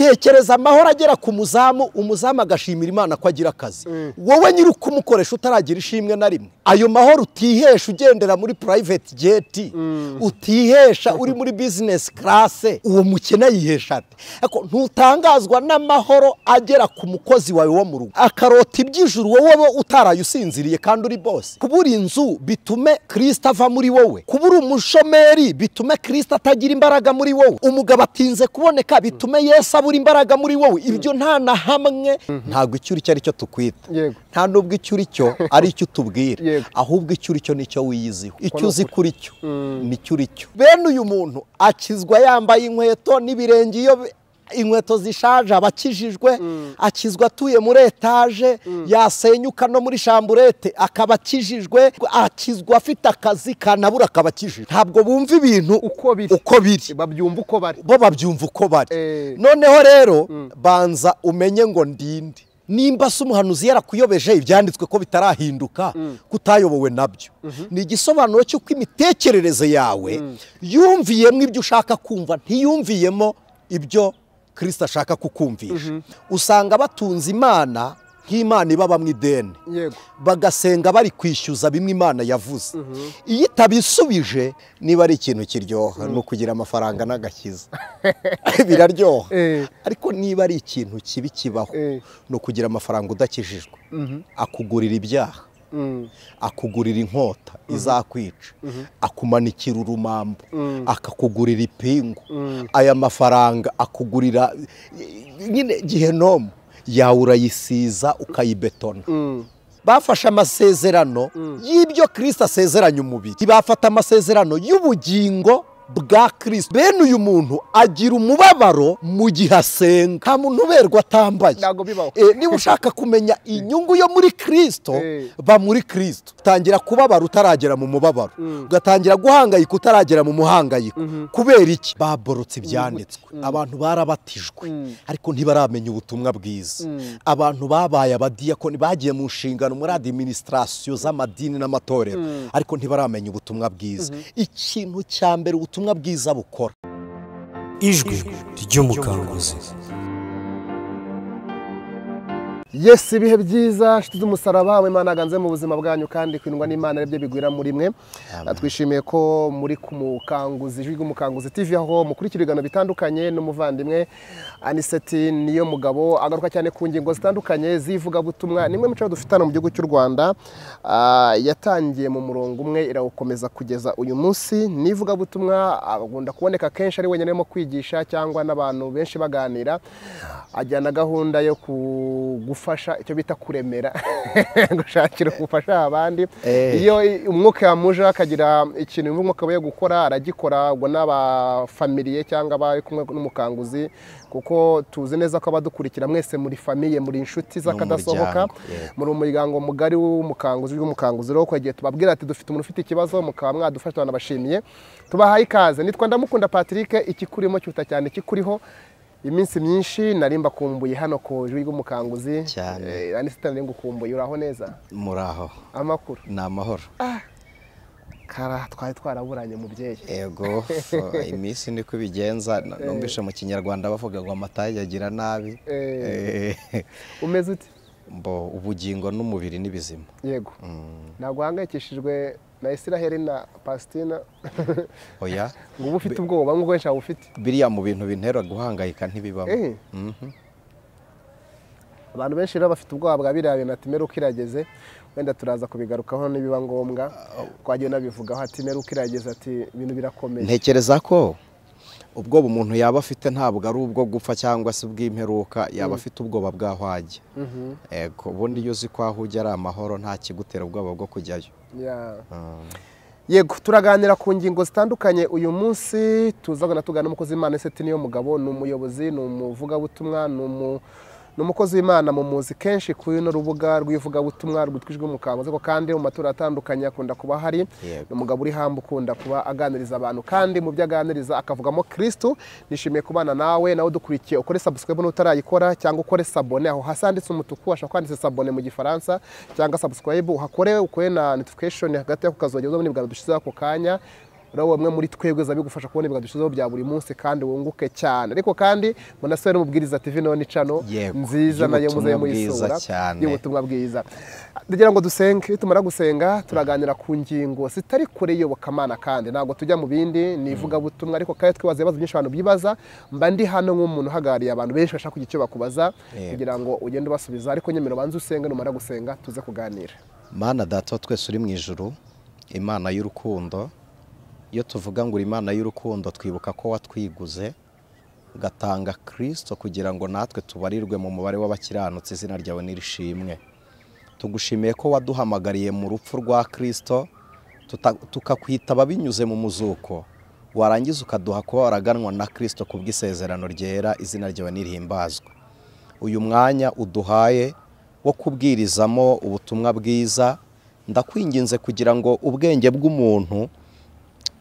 Tekereza amahoro agera ku muzamu, umuzamu agashimira Imana ko agira akazi. Wowe nyiri ukumukoresha utaragira ishimwe na rimwe. Ayo mahoro utihesha ugendera muri private jet, utihesha uri muri business class, uwo mukene yihesha ate? Ariko ntutangazwa n'amahoro agera ku mukozi wawe wo mu rugo, akarota iby'ijuru wowe utaraye usinziriye kandi uri boss. Kubura inzu bitume Kristo ava muri wowe, kubura umushomeri bitume Kristo atagira imbaraga muri wowe, umugabo atinze kuboneka bitume Yesu abura imbaraga muri wowe. Ibyo nta na hamwe. Ntabwo icyo uri cyo ari cyo tukwita, nta nubwo icyo uri cyo ari icyo utubwira, ahubwo icyo uri cyo nicyo wiyiziho, icyo uzi kuri cyo nicyo uri cyo. Bene uyu muntu akizwa yambaye inkweto n'ibirenge, iyo inkweto zishaje abakijijwe, akizwa atuye muri etaje yasenyuka no muri chamburete akaba akijijwe, akizwa afite akazi kanabura akaba akijijwe. Ntabwo bumva ibintu uko biri, babyumva uko bari, bo babyumva uko bari. Noneho rero banza umenye ngo ndinde. Nimba se umuhanuzi yarakuyobeje ibyanditswe ko bitarahinduka, kutayobowe nabyo, ni igisobanuro cy'uko imitekerereze yawe yumviyemo ibyo ushaka kumva, ntiyumviyemo ibyo Kristo ashaka kukumvisha. Usanga batunze Imana nk'Imana ibabamwe ideni, bagasenga bari kwishyuza bimwe Imana yavuze. Iyo itabisubije, niba ari ikintu kiryoha ni ukugira amafaranga n'agakiza, biraryoha. Ariko niba ari ikintu kibi kibaho ni ukugira amafaranga udakijijwe, akugurira ibyaha, akugurira inkota izakwica, akumanikira urumambo, akakugurira ipingu. Aya mafaranga akugurira nyine gihenomu yawe, urayisiza ukayibetona. Bafashe amasezerano y'ibyo Kristo asezeranye umubiri, bafata amasezerano y'ubugingo bwa Kristo. Bene uyu muntu agira umubabaro mu gihe asenga. Nta muntu uberwa atambaye. Niba ushaka kumenya inyungu yo muri Kristo, ba muri Kristo. Utangira kubabara utaragera mu mubabaro, ugatangira guhangayika utaragera mu muhangayiko. Kubera iki? Baborotse ibyanditswe. Abantu barabatijwe ariko ntibaramenya ubutumwa bwiza. Abantu babaye abadiyakoni, bagiye mu nshingano muri administration z'amadini n'amatorero, ariko ntibaramenya ubutumwa bwiza. Ikintu cya mbere ubutumwa bwiza bukora. Ijwi ry'umukanguzi. Yes, ibihe byiza nshuti z'umusaraba, Imana aganze mu buzima bwanyu kandi kwindwa n'Imana aribyo bigwira muri mwe. Twishimiye ko muri ku Mukanguzi, Ijwi ry'Umukanguzi TV, aho mukurikira ibiganiro bitandukanye n'umuvandimwe Aniseti niyo mugabo, agaruka cyane ku ngingo zitandukanye z'ivugabutumwa. Nimwe mico dufitana mu gihugu cy'u Rwanda, yatangiye mu murongo umwe irawukomeza kugeza uyu munsi. N'ivugabutumwa agunda kuboneka kenshi ari wenyine arimo kwigisha cyangwa n'abantu benshi baganira, ajyana gahunda yo gufasha icyo bita kuremera, gushakira gufasha abandi. Iyo umwuka yamuje akagira ikintu umwuka we gukora aragikora, ubwo n'abafamiliye cyangwa abari kumwe n'umukanguzi, kuko tuzi neza ko abadukurikira mwese muri famiye, muri inshuti z'akadasohoka, muri umuryango mugari w'umukanguzi w'umukanguzi. Rero ko gihe tubabwira ati dufite umuntu ufite ikibazo, mukaba mwadufasha, banabashimiye, tubahaye ikaze. Nitwa Ndamukunda Patrick, ikikurimo cyuta cyane kikuriho iminsi myinshi narimba kumbuye hano ku Ijwi ry'Umukanguzi. Aniseti nari ngukumbuye, uraho neza? Muraho. Amakuru? Ni amahoro. Kara twari twaraburanye mubyeyi. Ego, iminsi niko ibigenza. Numvishe mu Kinyarwanda bavuga ngo amata yagira nabi. Umeze ute? Mbo ubugingo n'umubiri ni bizima. Yego. Ntabwo uhangayikishijwe na Israel na Palestina? Oya. Ngo uba ufite ubwoba nk'uko benshi bawufite. Biriya mu bintu bintera guhangayika ntibibamo. Abantu benshi rero bafite ubwoba bwa biriya bintu, ati meruka irageze, wenda turaza kubigarukaho nibiba ngombwa. Twagiye nabivugaho ati meruka irageze, ati ibintu birakomeye. Ntekereza ko ubwoba umuntu yaba afite ntabwo ari ubwo gupfa cyangwa se ubw'imperuka, yaba afite ubwoba bw'aho ajya. Ego, ubundi iyo uzi ko aho ujya ari amahoro nta kigutera ubwoba bwo kujyayo. Yego, turaganira ku ngingo zitandukanye uyu munsi. Tuzagana tugana umukozi w'Imana Aniseti niyo mugabo, ni umuyobozi, ni umuvugabutumwa, ni umukozi w'Imana mumuzi kenshi kuri no rubuga rw'ivugabutumwa rwitwa Ijwi ry'Umukanguzi, kandi mu matora atandukanye akunda kuba hari. Ni umugabo uri hamba ukunda kuba aganiriza abantu, kandi mu byo aganiriza akavugamo Kristo. Nishimiye kubana nawe, nawe dukurikiye, ukore subscribe n'utarayikora cyangwa ukore sabone aho hasi handitse umutuku, ashobora kwanditse sabone mu Gifaransa cyangwa subscribe, uhakore ukore na notification hagati y'ako kazogeza ubone ibiganiro dushizeho ako kanya. Urabo bamwe muri twebwe zabigufasha kubona ibiganiro dushizeho bya buri munsi kandi wunguke cyane. Ariko kandi munasore n'umubwiriza TV none channel nziza nayo muze muyisura y'ubutumwa bwiza. Ndagira ngo dusenge, tumara gusenga turaganira ku ngingo zitari kure y'Iyobokamana kandi ntabwo tujya mu bindi nivuga butumwa, ariko kandi twibaza ibibazo byinshi abantu bibaza. Mba ndi hano nk'umuntu uhagariye abantu benshi bashaka kugira icyo bakubaza kugira ngo ugende ubasubiza, ariko nyemero banze usenge, numara gusenga tuze kuganira. Mana Data twese uri mu ijuru, Imana y'urukundo, iyo tuvuga ngo Imana y'urukundo twibuka ko watwiguze ugatanga Kristo kugira ngo natwe tubarirwe mu mubare w'abakiranutsi, izina ryawe nirishimwe. Tugushimiye ko waduhamagariye mu rupfu rwa Kristo tukakwitaba binyuze mu muzuko, warangiza ukaduha kuba waraganwa na Kristo kubw'isezerano ryera, izina ryawe nirihimbazwe. Uyu mwanya uduhaye wo kubwirizamo ubutumwa bwiza, ndakwinginze kugira ngo ubwenge bw'umuntu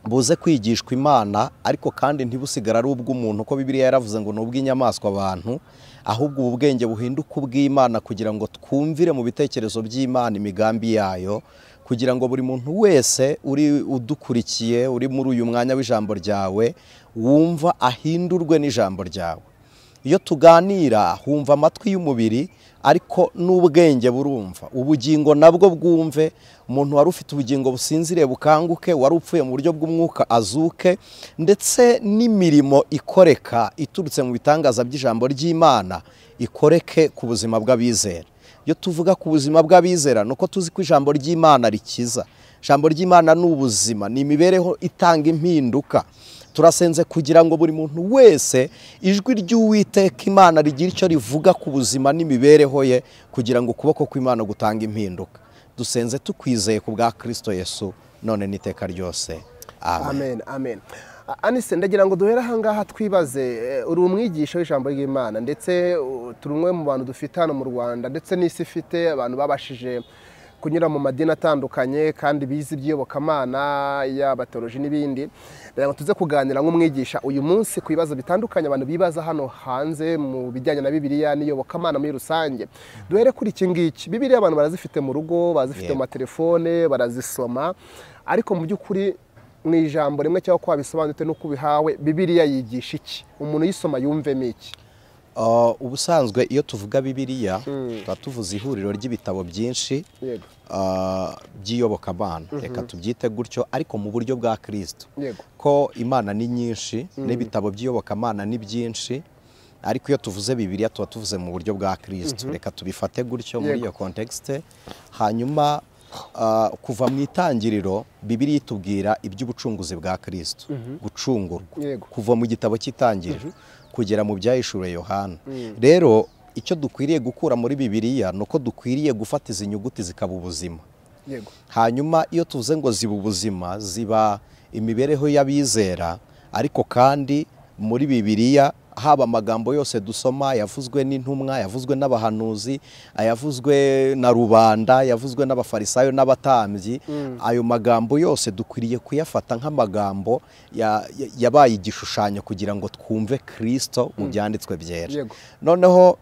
buze kwigishwa Imana, ariko kandi ntibusigara ari ubw'umuntu, ko Bibiliya yaravuze ngo n'ubw'inyamaswa abantu, ahubwo ubu bwenge buhinduka ubw'Imana kugira ngo twumvire mu bitekerezo by'Imana imigambi yayo, kugira ngo buri muntu wese uri udukurikiye uri muri uyu mwanya w'ijambo ryawe wumva ahindurwe n'ijambo ryawe. Iyo tuganira humva amatwi y'umubiri, ariko n'ubwenge burumva, ubugingo nabwo bwumve. Umuntu wari ufite ubugingo businziriye bukanguke, wari upfuye mu buryo bw'umwuka azuke, ndetse n'imirimo ikoreka iturutse mu bitangaza by'ijambo ry'Imana ikoreke ku buzima bw'abizera. Iyo tuvuga ku buzima bw'abizera nuko tuzi ko ijambo ry'Imana rikiza. Ijambo ry'Imana ni ubuzima, ni imibereho itanga impinduka. Turasenze kugira ngo buri muntu wese ijwi ry'Uwiteka Imana rigira icyo rivuga ku buzima n'imibereho ye, kugira ngo ukuboko kw'Imana gutanga impinduka. Dusenze tukwizeye ku bwa Kristo Yesu none n'iteka ryose. Amen. Amen. Anise, ndagira ngo duhere aha ngaha twibaze, uri umwigisha w'ijambo ry'Imana ndetse turi umwe mu bantu dufite hano mu Rwanda ndetse n'isi ifite abantu babashije kunyura mu madini atandukanye kandi bize iby'iyobokamana yaba teoloji n'ibindi. Ndagira ngo tuze kuganira nk'umwigisha uyu munsi ku bibazo bitandukanye abantu bibaza hano hanze mu bijyanye na Bibiliya n'iyobokamana muri rusange. Duhere kuri iki ngiki. Bibiliya abantu barazifite mu rugo, bazifite mu matelefone, barazisoma, ariko mu by'ukuri mu ijambo rimwe cyangwa ko wabisobanutse n'uko ubihawe, Bibiliya yigisha iki? Umuntu yisoma yumvemo iki? Ubusanzwe iyo tuvuga Bibiliya tuba tuvuze ihuriro ry'ibitabo byinshi by'iyobokamana, reka tubyite gutyo, ariko mu buryo bwa Kristo, ko Imana ni nyinshi n'ibitabo by'iyobokamana ni byinshi, ariko iyo tuvuze Bibiliya tuba tuvuze mu buryo bwa Kristo, reka tubifate gutyo muri iyo context. Hanyuma kuva mu itangiriro Bibiliya itubwira iby'ubucunguzi bwa Kristo, gucungurwa kuva mu gitabo cy'itangiriro kugera mu byahishuriwe Yohana. Rero icyo dukwiriye gukura muri Bibiliya nuko dukwiriye gufata izi nyuguti zikaba ubuzima. Hanyuma iyo tuvuze ngo ziba ubuzima, ziba imibereho y'abizera, ariko kandi muri Bibiliya haba amagambo yose dusoma yavuzwe n'intumwa, yavuzwe n'abahanuzi, ayavuzwe na rubanda, yavuzwe n'abafarisayo n'abatambyi, ayo magambo yose dukwiriye kuyafata nk'amagambo yabaye igishushanyo kugira ngo twumve Kristo mu byanditswe byera. Noneho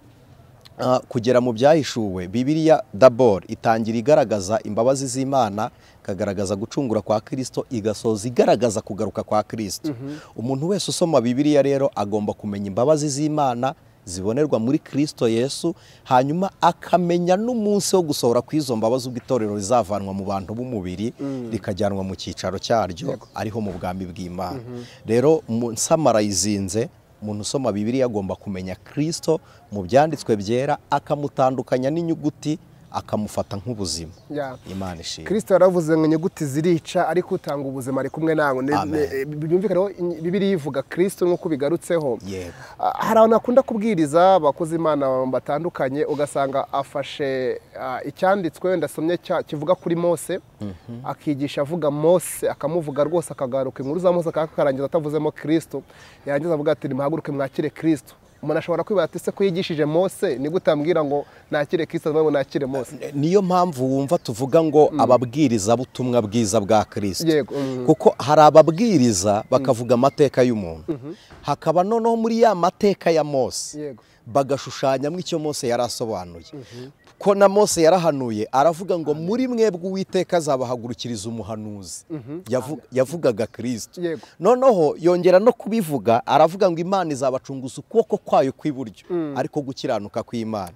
kugera mu byahishuwe, Bibiliya d'abord itangira igaragaza imbabazi z'Imana, ikagaragaza gucungura kwa Kristo, igasoza igaragaza kugaruka kwa Kristo. Umuntu wese usoma Bibiliya rero agomba kumenya imbabazi z'Imana zibonerwa muri Kristo Yesu, hanyuma akamenya n'umunsi wo gusohora kw'izo mbabazi ubwo itorero rizavanwa mu bantu b'umubiri rikajyanwa mu cyicaro cyaryo ariho mu bwami bw'Imana. Rero nsamarayizinze, umuntu usoma Bibiliya agomba kumenya Kristo mu byanditswe byera, akamutandukanya n'inyuguti, akamufata nk'ubuzima. Imana ishimwe. Kristo yaravuze ngo inyuguti zirica ariko utanga ubuzima ari kumwe nawe. Byumvikana Bibiliya ivuga Kristo nk'uko bigarutseho. Hari abantu akunda kubwiriza abakozi Imana batandukanye, ugasanga afashe icyanditswe wenda asomye kivuga kuri Mose, akigisha avuga Mose, akamuvuga rwose, akagaruka inkuru za Mose akarangiza atavuzemo Kristo, yarangiza avuga ati nimuhaguruke mwakire Kristo. Umuntu ashobora kwibaza ati se ko yigishije Mose ni gute ambwira ngo nakire Kristo ngo nakire Mose? Niyo mpamvu wumva tuvuga ngo ababwiriza butumwa bwiza bwa Kristo. Kuko hari ababwiriza bakavuga amateka y'umuntu, hakaba noneho muri ya mateka ya Mose bagashushanyamo icyo Mose yarasobanuye. Ko na Mose yarahanuye aravuga ngo muri mwebwe Uwiteka azabahagurukiriza umuhanuzi. Yavugaga Kristo. Noneho yongera no kubivuga aravuga ngo Imana izabacunguza ukuboko kwayo kw'iburyo, ariko gukiranuka kw'Imana.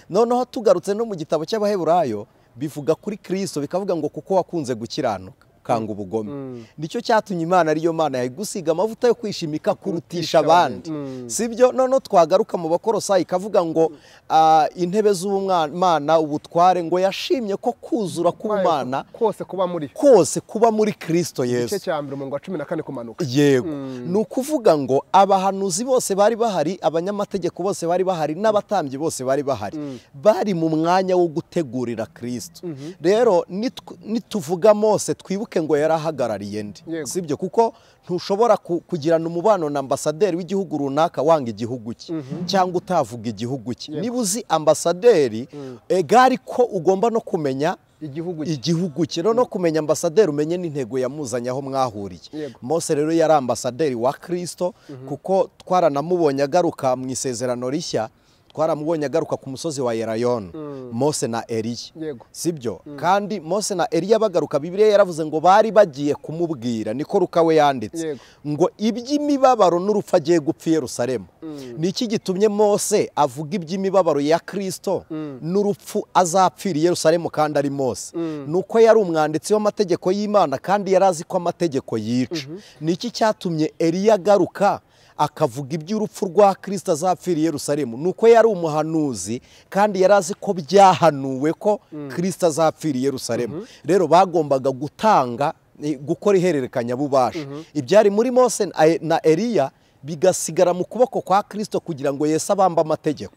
Noneho tugarutse no mu gitabo cy'Abaheburayo bivuga kuri Kristo, bikavuga ngo kuko wakunze gukiranuka ukanga ubugome, nicyo cyatumye Imana ariyo Mana yayigusiga amavuta yo kwishimika kurutisha abandi. Sibyo? Noneho twagaruka mu Bakolosayi ikavuga ngo intebe z'ubumana ubutware, ngo yashimye ko kuzura k'ubumana kose kuba muri Kristo Yesu. Igice cya mbere umurongo wa 14 kumanuka. Yego. Ni ukuvuga ngo abahanuzi bose bari bahari, abanyamategeko bose bari bahari, n'abatambyi bose bari bahari, bari mu mwanya wo gutegurira Kristo. Rero nituvuga Mose twibuke ngo yarahagarariye ndi. Sibyo? Kuko ntushobora kugirana umubano na ambasaderi w'igihugu runaka wanga igihugu cye, cyangwa utavuga igihugu cye. Niba uzi ambasaderi egari ko ugomba no kumenya igihugu cye, no kumenya ambasaderi umenye n'intego yamuzanye aho mwahuriye. Mose rero yari ambasaderi wa Kristo, kuko twaranamubonye agaruka mu isezerano rishya, twaramubonye agaruka ku musozi wa Elayono, Mose na Eliya. Sibyo? Kandi Mose na Eliya bagaruka, Bibiliya yaravuze ngo bari bagiye kumubwira, niko Luka we yanditse, ngo iby'imibabaro n'urupfu agiye gupfa i Yerusalemu. Niki gitumye Mose avuga iby'imibabaro ya Kristo n'urupfu azapfira i Yerusalemu kandi ari Mose? Nuko yari umwanditsi w'amategeko y'Imana kandi yari azi ko amategeko yica. Niki cyatumye Eliya agaruka akavuga iby'urupfu rwa Kristo azapfira i Yerusalemu? Nuko yari umuhanuzi kandi yari azi ko byahanuwe ko Kristo azapfira i Yerusalemu. Rero bagombaga gutanga, gukora ihererekanyabubasha. Ibyari muri Mose na Eliya bigasigara mu kuboko kwa Kristo kugira ngo Yesu abambe amategeko.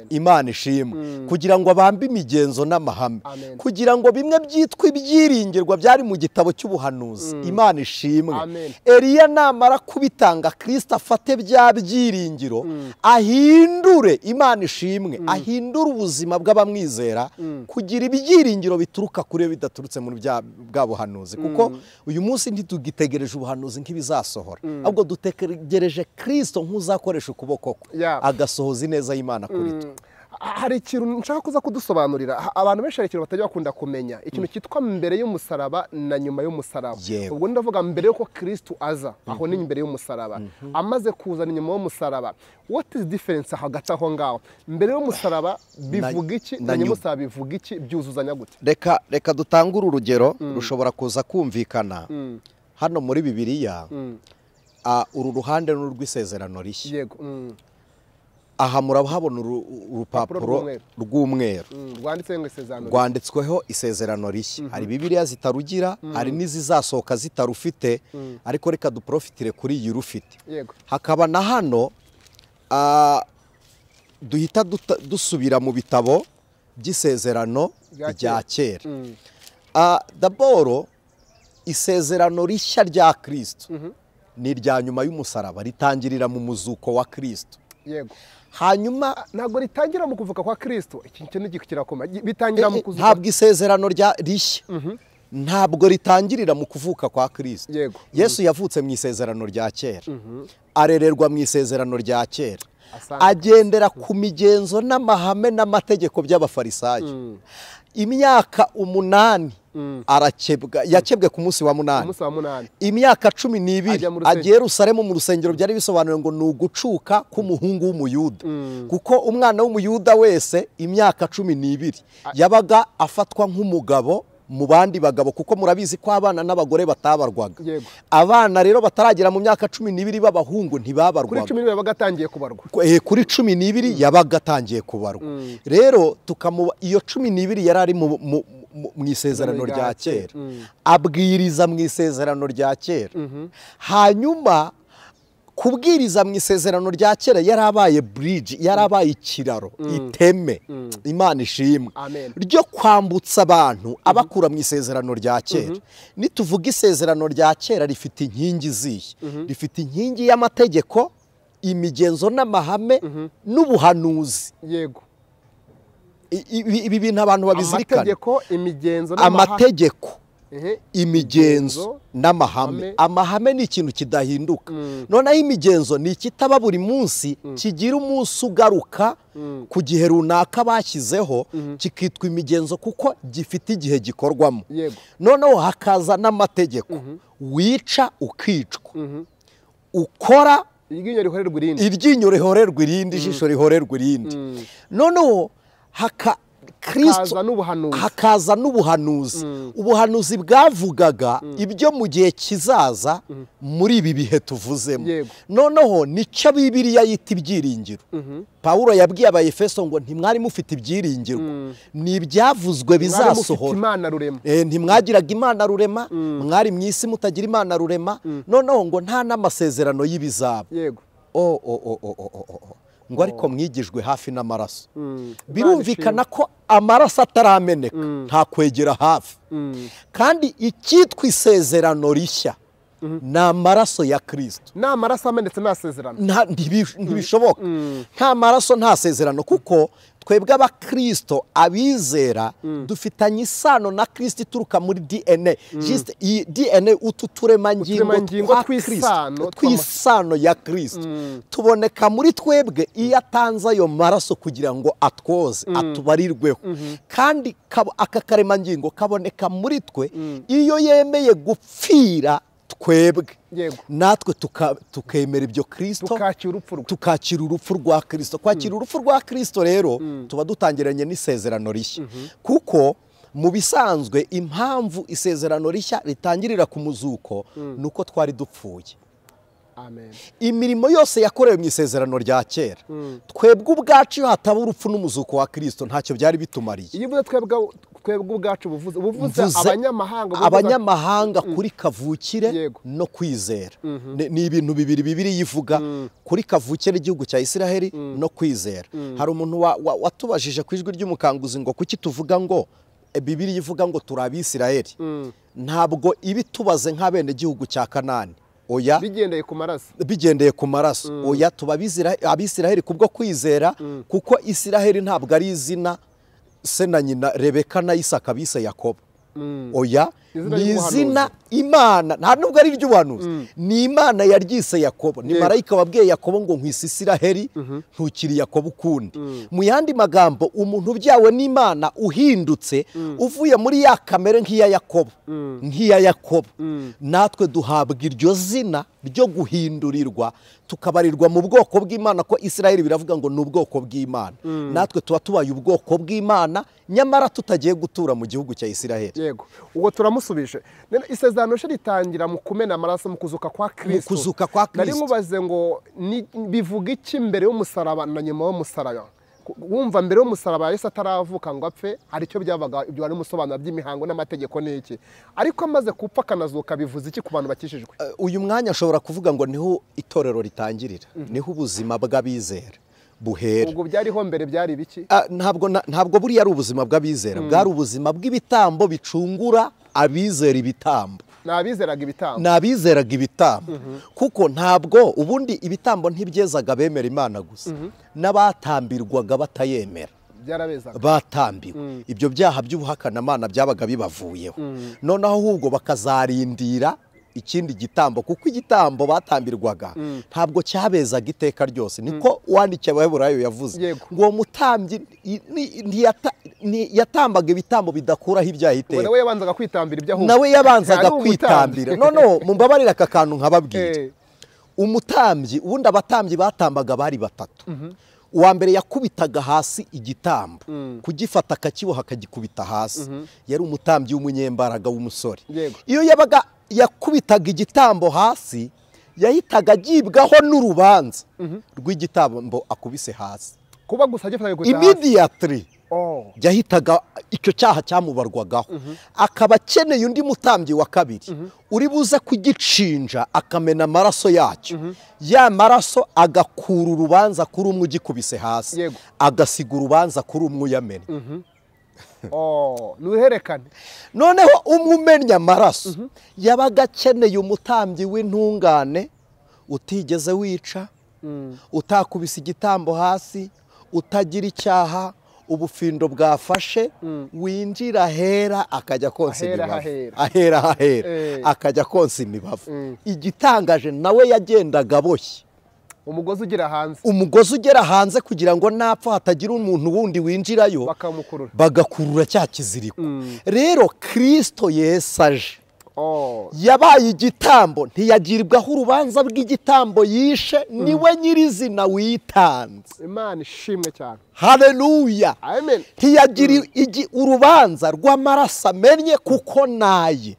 Imana ishimwe. Kugira ngo abambe imigenzo n'amahame, kugira ngo bimwe byitwa ibyiringirwa byari mu gitabo cy'ubuhanuzi. Imana ishimwe. Eliya namara kubitanga, Kristo afate bya byiringiro ahindure, Imana ishimwe, ahindure ubuzima bw'abamwizera kugira ibyiringiro bituruka kuri we bidaturutse muri bwa buhanuzi. Kuko uyu munsi ntitugitegereje ubuhanuzi nk'ibizasohora, ahubwo dutegereje Kristo nk'uzakoresha ukuboko kwe agasohoza ineza y'Imana. Hari ikintu nshaka kuza kudusobanurira. Abantu benshi hari ikintu batajya bakunda kumenya, ikintu cyitwa mbere y'umusaraba na nyuma y'umusaraba. Ubwo ndavuga mbere yuko Kristo aza, aho ni mbere y'umusaraba, amaze kuza ni nyuma y'umusaraba. What is difference hagati aho ngaho? Mbere y'umusaraba bivuga iki na nyuma y'umusaraba bivuga iki, byuzuzanya gute? Reka dutangure urugero rushobora kuza kumvikana. Hano muri Bibiliya uru ruhande n'urw'isezerano rishya. Yego. Aha murahabona urupapuro rw'umweru rwanditsweho isezerano rishya. Hari Bibiliya zitarugira, hari n'izizasohoka zitarufite, ariko reka duprofitire kuri iyi rufite. Hakaba na hano duhita dusubira mu bitabo by'isezerano rya kera. Daboro isezerano rishya rya Kristo ni irya nyuma y'umusaraba, ritangirira mu muzuko wa Kristo. Yego. Hanyuma ntabwo ritangira mu kuvuka kwa Kristo, iki kintu kirakoma, bitangira mu kuzuka. Ntabwo isezerano rya rishya ntabwo ritangirira mu kuvuka kwa Kristo. Yesu yavutse mu isezerano rya kera, arererwa mu isezerano rya kera, agendera ku migenzo n'amahame n'amategeko by'abafarisayo. Imyaka 8 arakebwa, yakebwe ku munsi wa 8. Imyaka 12 agiye Yerusalemu mu rusengero, byari bisobanuye ngo ni ugucuka k'umuhungu w'umuyuda. Kuko umwana w'umuyuda wese imyaka 12 yabaga afatwa nk'umugabo mu bandi bagabo, kuko murabizi ko abana n'abagore batabarwaga. Abana rero bataragera mu myaka 12 b'abahungu ntibabarwaga. Kuri 12 yabaga atangiye kubarwa. Kuri 12 yabaga atangiye kubarwa. Rero tukamuba iyo 12 yari ari mu isezerano rya kera, abwiriza mu isezerano rya kera. Hanyuma kubwiriza mu isezerano rya kera yarabaye bridge, yarabaye ikiraro, iteme, Imana ishimwe, ryo kwambutsa abantu abakura mu isezerano rya kera. Nituvuga isezerano rya kera rifite inkingi zihe? Rifite inkingi y'amategeko imigenzo n'amahame n'ubuhanuzi. Yego. Ibi bintu abantu babizirikana. Amategeko, imigenzo n'amahame. Amategeko, imigenzo n'amahame. Amahame ni ikintu kidahinduka. Noneho imigenzo ni ikitaba buri munsi, kigira umunsi ugaruka ku gihe runaka bashyizeho, kikitwa imigenzo kuko gifite igihe gikorwamo. Noneho hakaza n'amategeko, wica ukicwa, ukora iryinyo rihorerwa irindi, iryinyo rihorerwa irindi, ijisho rihorerwa irindi. Noneho hakaza n'ubuhanuzi. Ubuhanuzi bwavugaga ibyo mu gihe kizaza muri ibi bihe tuvuzemo. Noneho nicyo Bibiliya yita ibyiringiro. Pawulo yabwiye Abaefeso ngo ntimwari mufite ibyiringiro, ni ibyavuzwe bizasohora. Ntimwagiraga Imana rurema, mwari mu isi mutagira Imana rurema. Noneho ngo nta n'amasezerano y'ibizaba. Ngo ariko mwigijwe hafi n'amaraso. Birumvikana ko amaraso atarameneka nta kwegera hafi. Kandi icyitwa isezerano rishya ni amaraso ya Kristo. Nta maraso amenetse nta sezerano. Ntibishoboka. Nta maraso nta sezerano, kuko twebwe abakristo abizera dufitanye isano na Kristo ituruka muri DNA. Just iyi DNA, utu turemangingo tw'isano ya Kristo tuboneka muri twebwe iyo atanze ayo maraso kugira ngo atwoze, atubarirweho. Kandi aka karemangingo kaboneka muri twe iyo yemeye gupfira twebwe, natwe tukemera ibyo Kristo, tukakira urupfu rwa Kristo. Kwakira urupfu rwa Kristo rero tuba dutangiranye n'isezerano rishya, kuko mu bisanzwe impamvu isezerano rishya ritangirira ku muzuko nuko twari dupfuye. Amen. Imirimo yose yakorewe mu isezerano rya kera, twebwe ubwacu hataba urupfu n'umuzuko wa Kristo ntacyo byari bitumariye. Iyo uvuze twebwe ubwacu buvuze abanyamahanga, kuri kavukire no kwizera. Ni ibintu bibiri bibiri yivuga, kuri kavukire igihugu cya Isiraheli no kwizera. Hari umuntu watubajije ku ijwi ry'umukanguzi ngo kuki tuvuga ngo Bibiri yivuga ngo turi Abisiraheli, ntabwo ibitubaze nk'abene gihugu cya Kanani. Oya, bigendeye ku maraso, bigendeye ku maraso. Oya, tuba Abisiraheli kubwo kwizera, kuko Isiraheli ntabwo ari izina se na nyina Rebeka na Isaka bise Yakobo. Oya, ni izina Imana, nta nubwo ari iry'ubuhanuzi, ni Imana yaryise Yakobo. Ni marayika wabwiye Yakobo ngo nkwise Isiraheli, ntukiri Yakobo ukundi. Mu yandi magambo, umuntu ubyawe n'Imana uhindutse uvuye muri ya kamere nk'iya Yakobo, nk'iya Yakobo, natwe duhabwa iryo zina ryo guhindurirwa, tukabarirwa mu bwoko bw'Imana, ko Isiraheli biravuga ngo ni ubwoko bw'Imana. Natwe tuba tubaye ubwoko bw'Imana nyamara tutagiye gutura mu gihugu cya Isiraheli. Yego, ubwo turamusubije. Isezerano rishya ritangira mu kumena amaraso, mu kuzuka kwa Kristo. Mu kuzuka kwa Kristo. Nari mubaze ngo bivuga iki mbere y'umusaraba na nyuma y'umusaraba? Wumva mbere y'umusaraba Yesu ataravuka ngo apfe, hari icyo byabaga, ibyo wari musobanura by'imihango n'amategeko n'iki. Ariko amaze gupfa akanazuka bivuze iki ku bantu bakishijwe? Uyu mwanya ashobora kuvuga ngo niho itorero ritangirira, niho ubuzima bw'abizera buhera. Ubwo byariho mbere byari biki? Ntabwo buriya ari ubuzima bw'abizera, bwari ubuzima bw'ibitambo bicungura abizera ibitambo. Nabizeraga ibitambo. Nabizeraga ibitambo. Kuko ntabwo ubundi ibitambo ntibyezaga bemera Imana gusa, n'abatambirwaga batayemera byarabezaga, batambiwe. Ibyo byaha by'ubuhakanamana byabaga bibavuyeho. Noneho ahubwo bakazarindira ikindi gitambo, kuko igitambo batambirwaga ntabwo cyabezaga iteka ryose. Niko uwandikiye Abaheburayo yavuze ngo uwo mutambyi yatambaga ibitambo bidakuraho ibyaha iteka. Nawe yabanzaga kwitambira ibyaha, nawe yabanzaga kwitambira. Noneho mumbabarira aka kantu nkababwira. Umutambyi, ubundi abatambyi batambaga bari batatu. Uwa mbere yakubitaga hasi igitambo, kugifata akakiboha akagikubita hasi. Yari umutambyi w'umunyembaraga w'umusore. Iyo yabaga yakubitaga igitambo hasi, yahitaga agibwaho n'urubanza rw'igitambo akubise hasi. Kuba gusa agifataga gukubita hasi immediately yahitaga icyo cyaha cyamubarwagaho, akaba akeneye undi mutambyi wa kabiri uri buze kugicinja akamena amaraso yacyo, ya maraso agakura urubanza kuri umwe ugikubise hasi, agasiga urubanza kuri umwe uyamena. Nuherekane. Noneho umwe umenya amaraso yabaga akeneye umutambyi w'intungane utigeze wica, Utakubise igitambo hasi, utagira icyaha, ubufindo bwafashe, winjira ahera akajya konsa imibavu. Ahera ahera akajya konsa imibavu. Igitangaje nawe yagendaga aboshye. Umugozi ugera hanze. Umugozi ugera hanze kugira ngo napfa hatagira umuntu wundi winjirayo, bakamukurura, bagakurura cya kiziriko. Rero Kristo Yesu aje, yabaye igitambo, ntiyagirwaho urubanza rw'igitambo yishe, niwe nyirizina witanze. Imana ishimwe cyane. Haleluya. Amen. Ntiyagira urubanza rw'amaraso amennye kuko naye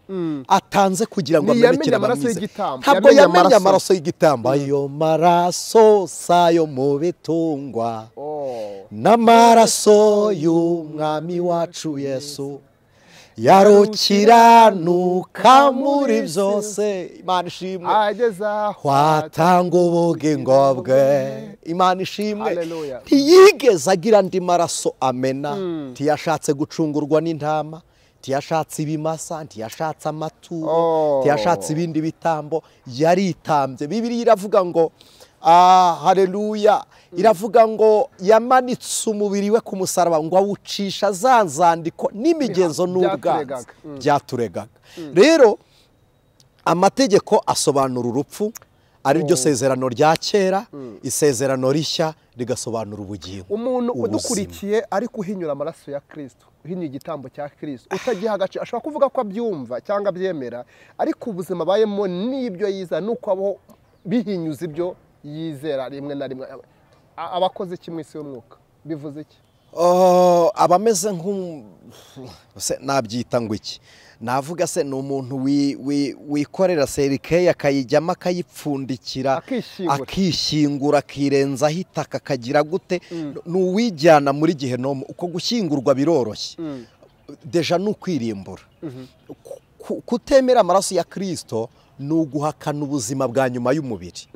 atanze kugira ngo amenekere abamwizera. Ntabwo yamenye amaraso y'igitambo. Ayo maraso sayo mu bitungwa, n'amaraso y'umwami wacu Yesu yarukiranuka muri byose. Imana ishimwe. Watanga ubugingo bwe. Imana ishimwe. Ntiyigeze agira andi maraso amena. Ntiyashatse gucungurwa n'intama, ntiyashatse ibimasa, ntiyashatse amaturo, ntiyashatse ibindi bitambo, yaritambye. Bibiliya iravuga ngo haleluya, iravuga ngo yamanitse umubiri we ku musaraba ngo awucisha za nzandiko n'imigenzo n'ubwanzi byaturegaga. Rero amategeko asobanura urupfu, ari ryo sezerano rya kera, isezerano rishya rigasobanura ubugingo. Umuntu udukurikiye ari kuhinyura amaraso ya Kristo, uhinyura igitambo cya Kristo, utagiha agaciro, ashobora kuvuga ko abyumva cyangwa abyemera, ariko ubuzima abayemo n'ibyo yiza nuko abo bihinyuza ibyo yizera rimwe na rimwe. Abakoze iki mu isi y'umwuka bivuze iki? Abameze nabyita ngo iki? Navuga se ni umuntu wikorera serikeyi akayijyamo akayipfundikira, akishyingura, akirenzaho itaka, akagira gute? Ni uwijyana muri gehinomu. Uko gushyingurwa biroroshye, deja ni ukwirimbura. Kutemera amaraso ya Kristo ni uguhakana ubuzima bwa nyuma y'umubiri.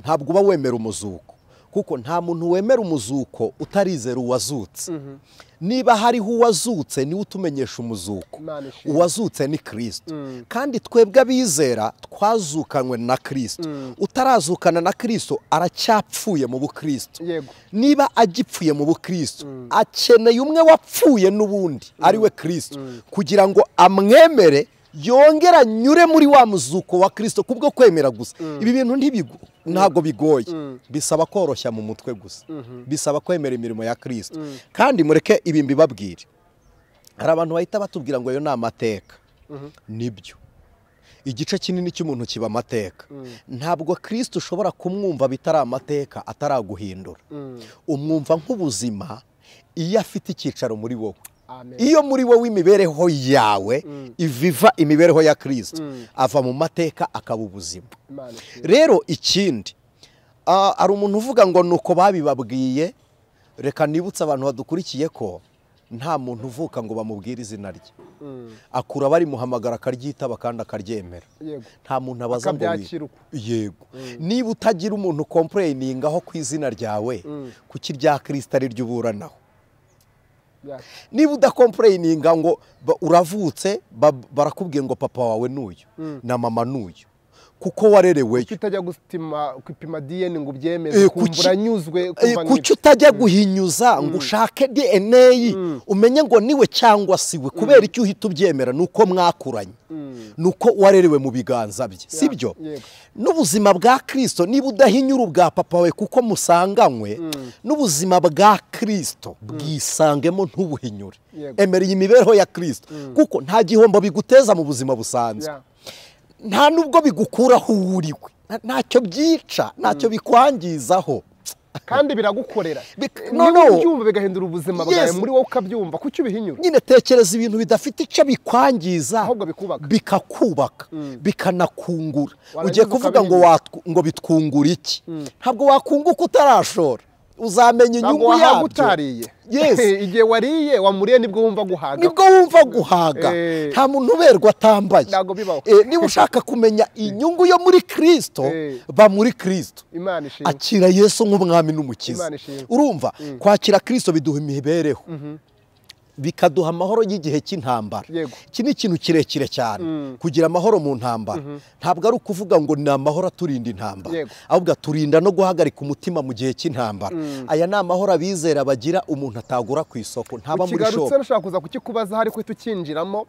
Ntabwo uba wemera umuzuko, kuko nta muntu wemera umuzuko utarizera uwazutse. Niba hariho uwazutse niwe utumenyesha umuzuko. Uwazutse ni Kristo. Kandi twebwe abizera twazukanywe na Kristo. Utarazukana na Kristo aracyapfuye mu bukristo. Niba agipfuye mu bukristo, akeneye umwe wapfuye n'ubundi ari we Kristo, kugira ngo amwemere yongera nyure muri wa muzuko wa Kristo kubwo kwemera gusa. Ibi bintu ntabwo bigoye, bisaba koroshya mu mutwe gusa, bisaba kwemera imirimo ya Kristo. Kandi mureke ibi mbibabwire, hari abantu bahita batubwira ngo ayo ni amateka. Nibyo, igice kinini cy'umuntu kiba amateka. Ntabwo Kristo ushobora kumwumva bitari amateka ataraguhindura. Umwumva nk'ubuzima iyo afite icyicaro muri wowe. Iyo muri wowe imibereho yawe iviva imibereho ya Kristo, ava mu mateka akaba ubuzima. Rero ikindi, ari umuntu uvuga ngo nuko babibabwiye. Reka nibutse abantu badukurikiye ko nta muntu uvuka ngo bamubwire izina rye. Akura barimuhamagara akaryitaba kandi akaryemera. Nta muntu abaza ngo yego. Niba utagira umuntu complainingaho ku izina ryawe, kuki rya Kristo ari ryo uburanaho? Niba udakomplaininga ngo uravutse barakubwiye ngo papa wawe n'uyu na mama n'uyu, kuko warereweyo. Kuki utajya gupima DNA ngo ubyemeze, kumva uranyuzwe? Kuki utajya guhinyuza ngo ushake DNA umenye ngo niwe cyangwa siwe? Kubera icyo uhita ubyemera nuko mwakuranye, nuko warerewe mu biganza bye, sibyo? N'ubuzima bwa Kristo, niba udahinyura ubwa papa we kuko musanganywe, n'ubuzima bwa Kristo bwisangemo ntubuhinyure. Emera iyi mibereho ya Kristo, kuko nta gihombo biguteza mu buzima busanzwe. Nta nubwo bigukuraho uwuriwe, ntacyo byica, ntacyo bikwangizaho, kandi biragukorera. Niba ubyumva bigahindura ubuzima bwawe muri wowe ukabyumva, kuki ubihinyura? Nyine tekereza ibintu bidafite icyo bikwangiza, ahubwo bikubaka, bikakubaka, bikanakungura. Ugiye kuvuga ngo bitwungura iki? Ntabwo wakunguka utarashora. Uzamenya inyungu yabyo. Yes. Igihe wariye wamuriye nibwo wumva guhaga. Nibwo wumva guhaga. Nta muntu uberwa atambaye. Niba ushaka kumenya inyungu yo muri Kristo, ba muri Kristo. Imana ishimwe. Akira Yesu nk'umwami n'umukiza. Urumva kwakira Kristo biduha imibereho. Bikaduha amahoro y'igihe cy'intambara. Iki ni ikintu kirekire cyane. Kugira amahoro mu ntambara ntabwo ari ukuvuga ngo ni amahoro aturinda intambara, ahubwo aturinda no guhagarika umutima mu gihe cy'intambara. Aya ni amahoro abizera bagira umuntu atagura ku isoko, ntaba muri shop. Ukigarutse nashaka kuza kukikubaza hari kwita ukinjiramo.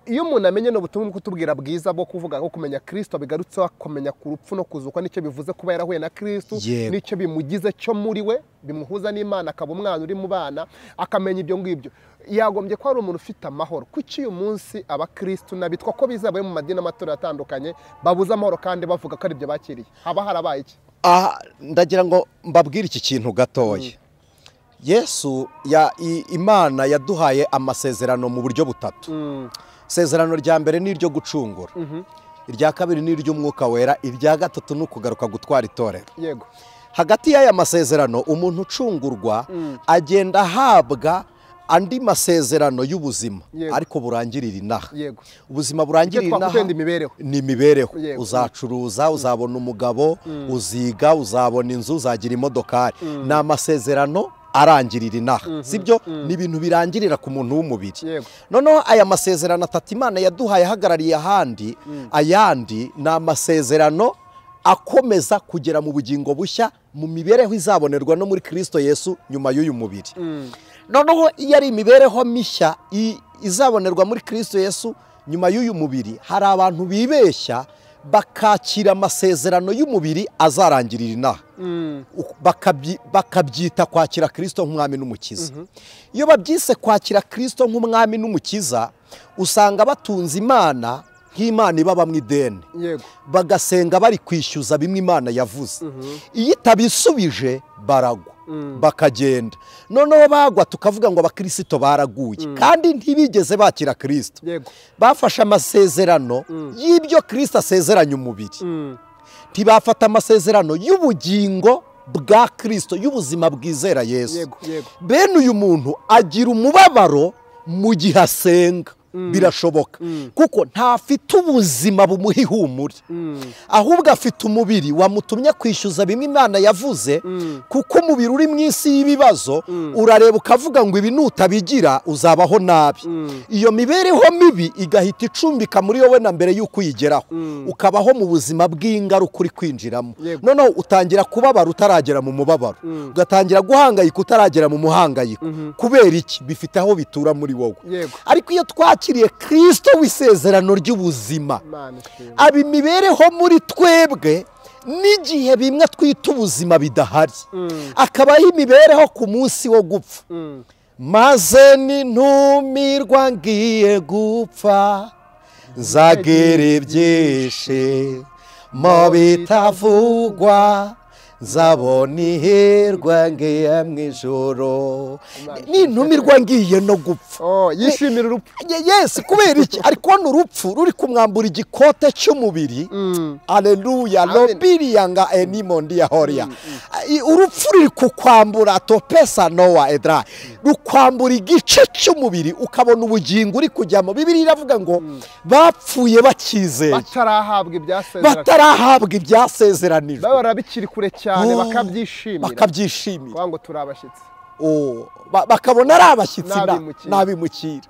Iyo umuntu amenye no butumwa kutubwira bwiza bwo kuvuga ngo kumenya Kristo bigarutse akomenya ku rupfu no kuzuka, nicyo bivuze kuba yarahuye na Kristo, nicyo bimugize cyo muri we, bimuhuza n'Imana, akaba umwana uri mu bana, akamenya ibyo ngibyo. Yagombye ko ari umuntu ufite amahoro. Kuki uyu munsi abakristo nabitwa ko bizabaye mu madini amatorero atandukanye babuze amahoro kandi bavuga ko ari ibyo bakiriye? Haba harabaye iki? Ndagira ngo mbabwire iki kintu gatoya. Yesu ya Imana yaduhaye amasezerano mu buryo butatu. Isezerano rya mbere ni iryo gucungura, irya kabiri ni iry'umwuka wera, irya gatatu ni ukugaruka gutwara itorero. Yego. Hagati y'aya masezerano umuntu ucungurwa agenda ahabwa andi masezerano y'ubuzima, ariko burangirira inaha. Ubuzima burangirira inaha ni imibereho. Uzacuruza, uzabona umugabo, uziga, uzabona inzu, uzagira imodokari. Ni amasezerano arangirira inaha, sibyo? Ni ibintu birangirira ku muntu w'umubiri. Noneho aya masezerano atatu Imana yaduhaye ahagarariye ahandi, ayandi ni amasezerano akomeza kugera mu bugingo bushya, mu mibereho izabonerwa no muri Kristo Yesu nyuma y'uyu mubiri. Noneho iyo ari imibereho mishya izabonerwa muri Kristo Yesu nyuma y'uyu mubiri, hari abantu bibeshya bakakira amasezerano y'umubiri azarangirira inaha, bakabyita kwakira Kristo nk'umwami n'umukiza. Iyo babyise kwakira Kristo nk'umwami n'umukiza, usanga batunze Imana nk'Imana ibabamwe ideni, bagasenga bari kwishyuza bimwe Imana yavuze. Iyo itabisubije baragwa, bakagenda. Noneho bagwa tukavuga ngo abakristo baraguye, kandi ntibigeze bakira Kristo. Bafashe amasezerano y'ibyo Kristo asezeranye umubiri, ntibafata amasezerano y'ubugingo bwa Kristo, y'ubuzima bwizera Yesu. Bene uyu muntu agira umubabaro mu gihe asenga. Birashoboka kuko ntafite ubuzima bumuha ihumure, ahubwo afite umubiri wamutumye kwishyuza bimwe Imana yavuze. Kuko umubiri uri mu isi y'ibibazo, urareba ukavuga ngo ibi nutabigira uzabaho nabi. Iyo mibereho mibi igahita icumbika muri wowe na mbere y'uko uyigeraho, ukabaho mu buzima bw'ingaruka uri kwinjiramo. Noneho utangira kubabara utaragera mu mubabaro, ugatangira guhangayika utaragera mu muhangayiko. Kubera iki? Bifite aho bitura muri wowe. Ariko iyo twakiriye Kristo w'isezerano ry'ubuzima, aba imibereho muri twebwe n'igihe bimwe twita ubuzima bidahari, akabaho imibereho ku munsi wo gupfa. Maze nintumirwa ngiye gupfa, nzagira ibyishimo bitavugwa, nzabona ihirwe ngiye mu ijoro. Nintumirwa ngiye no gupfa. Yishimira urupfu. Yes, kubera iki? Ari kubona urupfu ruri kumwambura igikote cy'umubiri. Aleluya, lobiriyanga enimondi ya horia. Urupfu ruri kukwambura topesa noa edra, rukwambura igice cy'umubiri ukabona ubugingo uri kujyamo. Bibiliya iravuga ngo bapfuye bakizeye, batarahabwa ibyasezeranijwe, barabikiri kure cyane, bakabyishimira, ngo turi abashyitsi. Bakabona ari abashyitsi n'abimukira.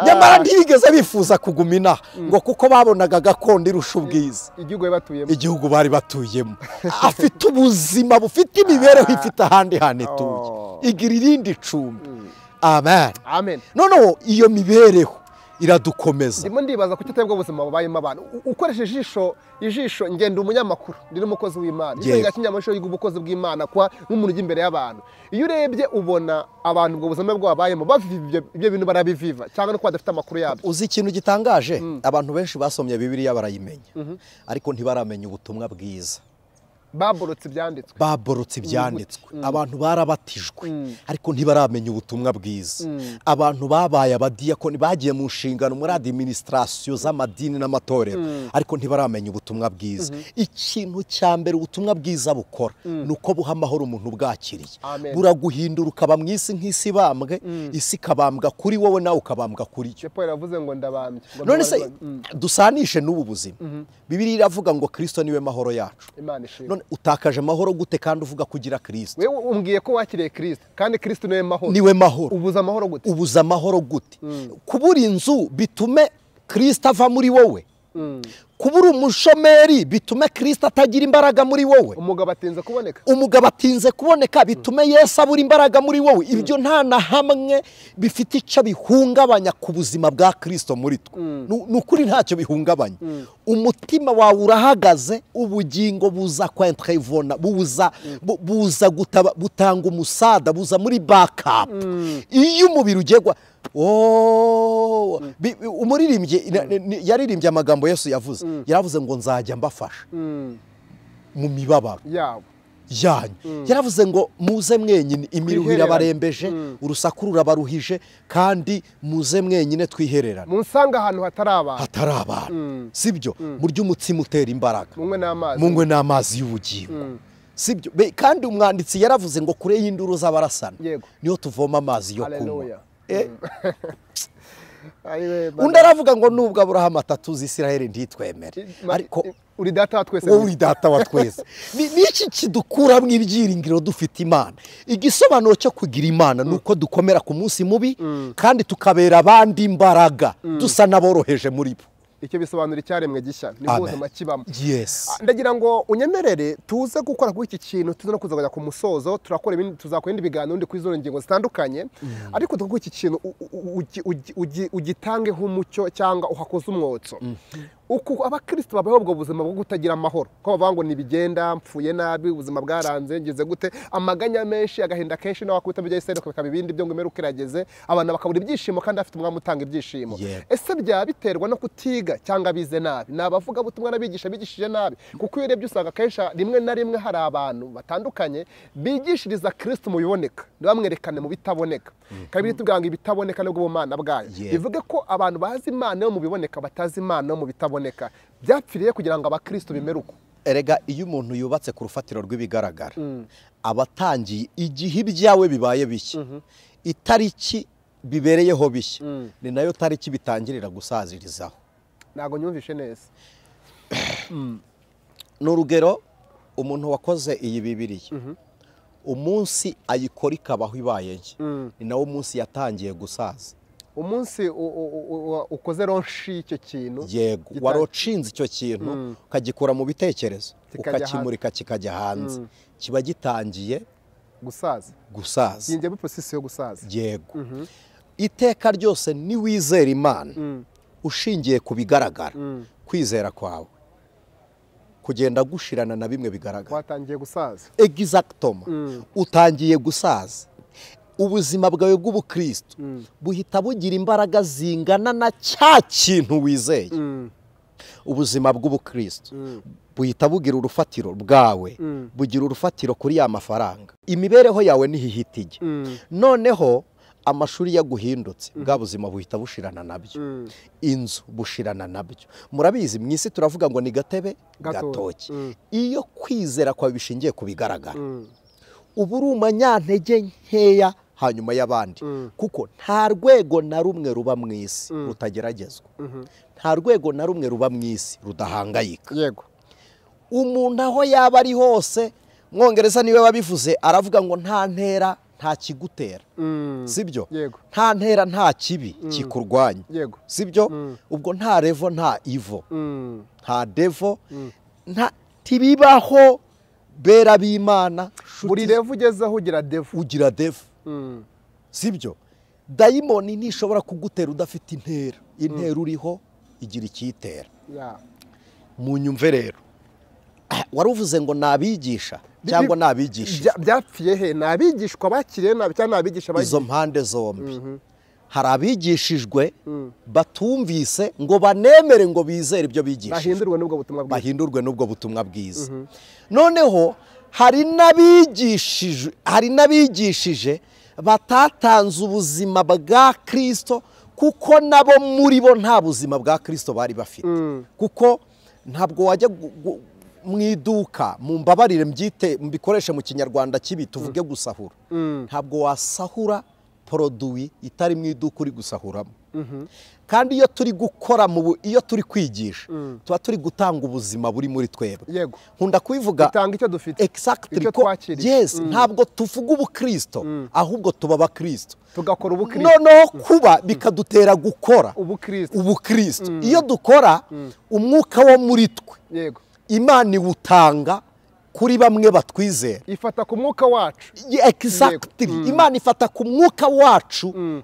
Nyamara ntibigeze bifuza kuguma inaha, ngo kuko babonaga gakondo irusha ubwiza igihugu bari batuyemo. Afite ubuzima bufite imibereho ifite ahandi hantu ituye, igira irindi cumbi. Amen. Noneho iyo mibereho iradukomeza. Ndimo ndibaza kuki atebwa ubuzima bubayemo abantu. Ukoresheje ijisho ngenda umunyamakuru, ndi n'umukozi w'Imana. Ijisho kinyamasho y'ubukozi bw'Imana kwa nk'umuntu ujya imbere y'abantu. Iyo urebye ubona abantu ubwo buzima bwabayemo baviva ibyo bintu barabiviva cyangwa no badafite amakuru yabyo. Uzi ikintu gitangaje? Abantu benshi basomye Bibiliya barayimenya, ariko ntibaramenya ubutumwa bwiza. Baborotse ibyanditswe. Baborotse ibyanditswe. Abantu barabatijwe ariko ntibaramenya ubutumwa bwiza. Abantu babaye abadiyakoni, bagiye mu nshingano muri administration z'amadini n'amatorero, ariko ntibaramenya ubutumwa bwiza. Ikintu cya mbere ubutumwa bwiza bukora ni uko buha amahoro umuntu bwakiriye. Buraguhindura ukaba mu isi nk'isi bambwe, isi ikabambwa kuri wowe nawe ukabambwa kuri yo. Paul yavuze ngo ndabambye. None se dusanishe n'ubu buzima. Bibiliya iravuga ngo Kristo niwe mahoro yacu. Imana ishimwe. Utakaje amahoro gute kandi uvuga kugira Kristo? Wewe umbwiye ko wakiriye Kristo kandi Kristo niwe mahoro. Niwe mahoro. Ubuza amahoro gute? Ubuza amahoro gute? Kubura inzu bitume Kristo ava muri wowe. Kubura umushomeri bitume Kristo atagira imbaraga muri wowe. Umugabo atinze kuboneka. Umugabo atinze kuboneka bitume Yesu abura imbaraga muri wowe. Ibyo nta na hamwe bifite icyo bihungabanya ku buzima bwa Kristo muri twe. Nukuri ntacyo bihungabanya. Umutima wawe urahagaze, ubugingo buza kwentrevona, buza buza gutanga umusada, buza muri backup. Iyo umubiri ugegwa umuririmbye yaririmbye amagambo Yesu yavuze. Yaravuze ngo nzajya mbafasha mu mibabaro yanyu. Yaravuze ngo muze mwenyine, imiruho irabarembeje, urusaku rurabaruhije, kandi muze mwenyine twihererane. Munsanga ahantu hatari abantu. Hatari abantu. Sibyo? Murye umutsima utera imbaraga. Munywe n'amazi y'ubugingo. Sibyo? Kandi umwanditsi yaravuze ngo kure y'induru z'abarasana niyo tuvoma amazi yo kunywa. Undi aravuga ngo nubwo Aburahamu atatuzi Isiraheli ntitwemere, ariko uri data wa twese, wowe uri data wa twese. Niki kidukuramo ibyiringiro dufite Imana? Igisobanuro cyo kugira Imana nuko dukomera ku munsi mubi kandi tukabera abandi imbaraga, dusa n'aboroheje muri bo. Icyo bisobanura icyaremwe gishya, ni ubuzima kibamo. Yes. Ndagira ngo unyemerere tuze gukora kuri iki kintu, tuze no kuzaganya ku musozo, turakora ibindi, tuzakora ibindi biganiro ndi kuri ngingo zitandukanye, ariko tukuko iki kintu ugitangeho umucyo cyangwa uhakoze umwotso. Uko abakristo babaho ubwo buzima bwo kutagira amahoro, ko bavuga ngo nibigenda mpfuye nabi, ubuzima bwaranze ngeze gute, amaganya menshi, agahinda kenshi, no wakubita bijya iseruka bikaba ibindi byo ngo imeruka irageze, abantu bakabura ibyishimo kandi afite umwami utanga ibyishimo. Ese bya biterwa no kutiga cyangwa bize nabi? Nabavuga butumwa nabigisha bigishije nabi, kuko iyo urebye usanga kenshi rimwe na rimwe hari abantu batandukanye bigishiriza Kristo mu biboneka ntibamwerekane mu bitaboneka. Kabiri tubwira ngo ibitaboneka nubwo ubumana bwayo. Bivuge ko abantu bazi Imana yo mu biboneka batazi Imana yo mu bitaboneka. Byapfiriye kugira ngo abakristo bimeruko. Erega iyo umuntu yubatse ku rufatiro rw'ibigaragara, abatangiye igihe ibyawe bibaye bishya, itariki bibereyeho bishya, ni nayo tariki bitangirira gusazirizaho. Ntago nyumvishe neza. N'urugero umuntu wakoze iyi Bibiliya, umunsi ayikora ikabaho ibaye nshya, ni nawo munsi yatangiye gusaza. Umunsi ukoze ronshi icyo kintu, yego, warocinze icyo kintu ukagikura mu bitekerezo ukakimurika kikajya hanze, kiba gitangiye gusaza. Gusaza. Yinjye mu process yo gusaza. Yego. Iteka ryose ni wizera Imana ushingiye ku bigaragara, kwizera kwawe kugenda gushirana na bimwe bigaragara. Watangiye gusaza. Exactement. Utangiye gusaza. Ubuzima bwawe bw'ubukristo buhita bugira imbaraga zingana na cya kintu wizeye. Ubuzima bw'ubukristo buhita bugira urufatiro bwawe, bugira urufatiro kuri ya mafaranga. Imibereho yawe nihihita ijya. Noneho amashuri yaguhindutse, bwa buzima buhita bushirana nabyo. Inzu bushirana nabyo. Murabizi mu isi turavuga ngo ni gatebe gatoki. Iyo kwizera kwawe bishingiye ku bigaragara, uba uri umunyantege nkeya hanyuma y'abandi, kuko nta rwego na rumwe ruba mu isi rutageragezwa, nta rwego na rumwe ruba mu isi rudahangayika. Yego. Umuntu aho yaba ari hose, Mwongereza niwe wabivuze, aravuga ngo nta ntera nta kigutera. Sibyo? Nta ntera nta kibi kikurwanya. Sibyo? Ubwo nta revo nta ivo, nta devo, nta tibibaho bera b'Imana. Buri revo ugezeho ugira devo. Ugira devo. Sibyo? Dayimoni ntishobora kugutera udafite intera. Intera uriho igira ikiyitera. Munyumve rero. Waruvuze ngo nabigisha cyangwa nabigisha. Byapfiye he? Nabigishwa bakiriye nabi cyangwa nabigisha bagiye? Izo mpande zombi. Hari abigishijwe batumvise ngo banemere ngo bizere ibyo bigishijwe. Bahindurwe n'ubwo butumwa bwiza. Bahindurwe n'ubwo butumwa bwiza. Noneho hari n'abigishije, hari n'abigishije batatanze ubuzima bwa Kristo, kuko nabo muri bo nta buzima bwa Kristo bari bafite. Kuko ntabwo wajya mu iduka, mumbabarire mbyite mbikoreshe mu kinyarwanda kibi tuvuge gusahura. Ntabwo wasahura produit itari mu iduka uri gusahuramo. Kandi iyo turi gukora iyo turi kwigisha tuba turi gutanga ubuzima buri muri twebwe. Yego. Nkunda kubivuga, dutanga icyo dufite. Exactly, icyo twakiriye. Yes, ntabwo tuvuga ubukristo ahubwo tuba abakristo, tugakora ubukristo. Noneho kuba bikadutera gukora ubukristo. Ubukristo iyo dukora umwuka wo muri twe, yego, Imana iwutanga kuri bamwe batwizera. Ifata ku mwuka wacu. Exactly. Imana ifata ku mwuka wacu,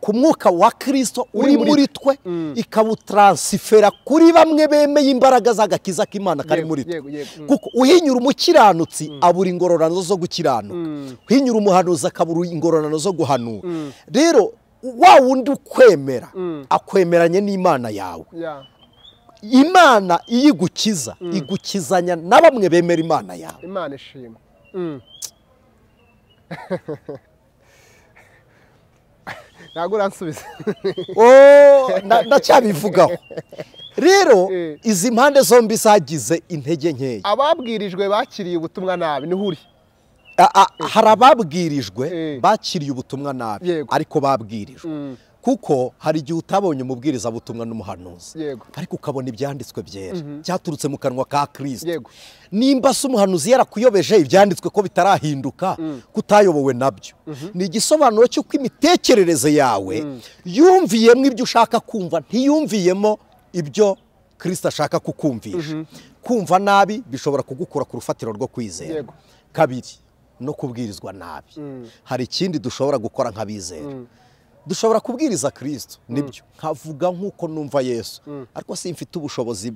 ku mwuka wa Kristo uri muri twe, ikawutransfera kuri bamwe bemeye imbaraga z'agakiza k'Imana kari muri twe. Kuko uhinyura umukiranutsi abura ingororano zo gukiranuka, uhinyura umuhanuzi akabura ingororano zo guhanura. Rero wa wundi ukwemera akwemeranye n'Imana yawe. Imana iyo igukiza igukizanya na bamwe bemera Imana yawe. Imana ishimwe. Ntabwo uransubiza. Ndacyabivugaho. Rero izi mpande zombi zagize intege nkeya. Ababwirijwe bakiriye ubutumwa nabi niho uri. Hari ababwirijwe bakiriye ubutumwa nabi, ariko babwirijwe. Kuko hari igihe utabonye umubwiriza butumwa n'umuhanuzi, ariko ukabona ibyanditswe byera cyaturutse mu kanwa ka Kristo. Nimba se umuhanuzi yarakuyobeje ibyanditswe ko bitarahinduka, kutayobowe nabyo, ni igisobanuro cy'uko imitekerereze yawe yumviyemo ibyo ushaka kumva, ntiyumviyemo ibyo Kristo ashaka kukumvisha. Kumva nabi bishobora kugukura ku rufatiro rwo kwizera. Kabiri, no kubwirizwa nabi. Hari ikindi dushobora gukora nk'abizera. Dushobora kubwiriza Kristo, nibyo, nkavuga nkuko numva Yesu, ariko simfite ubushobozi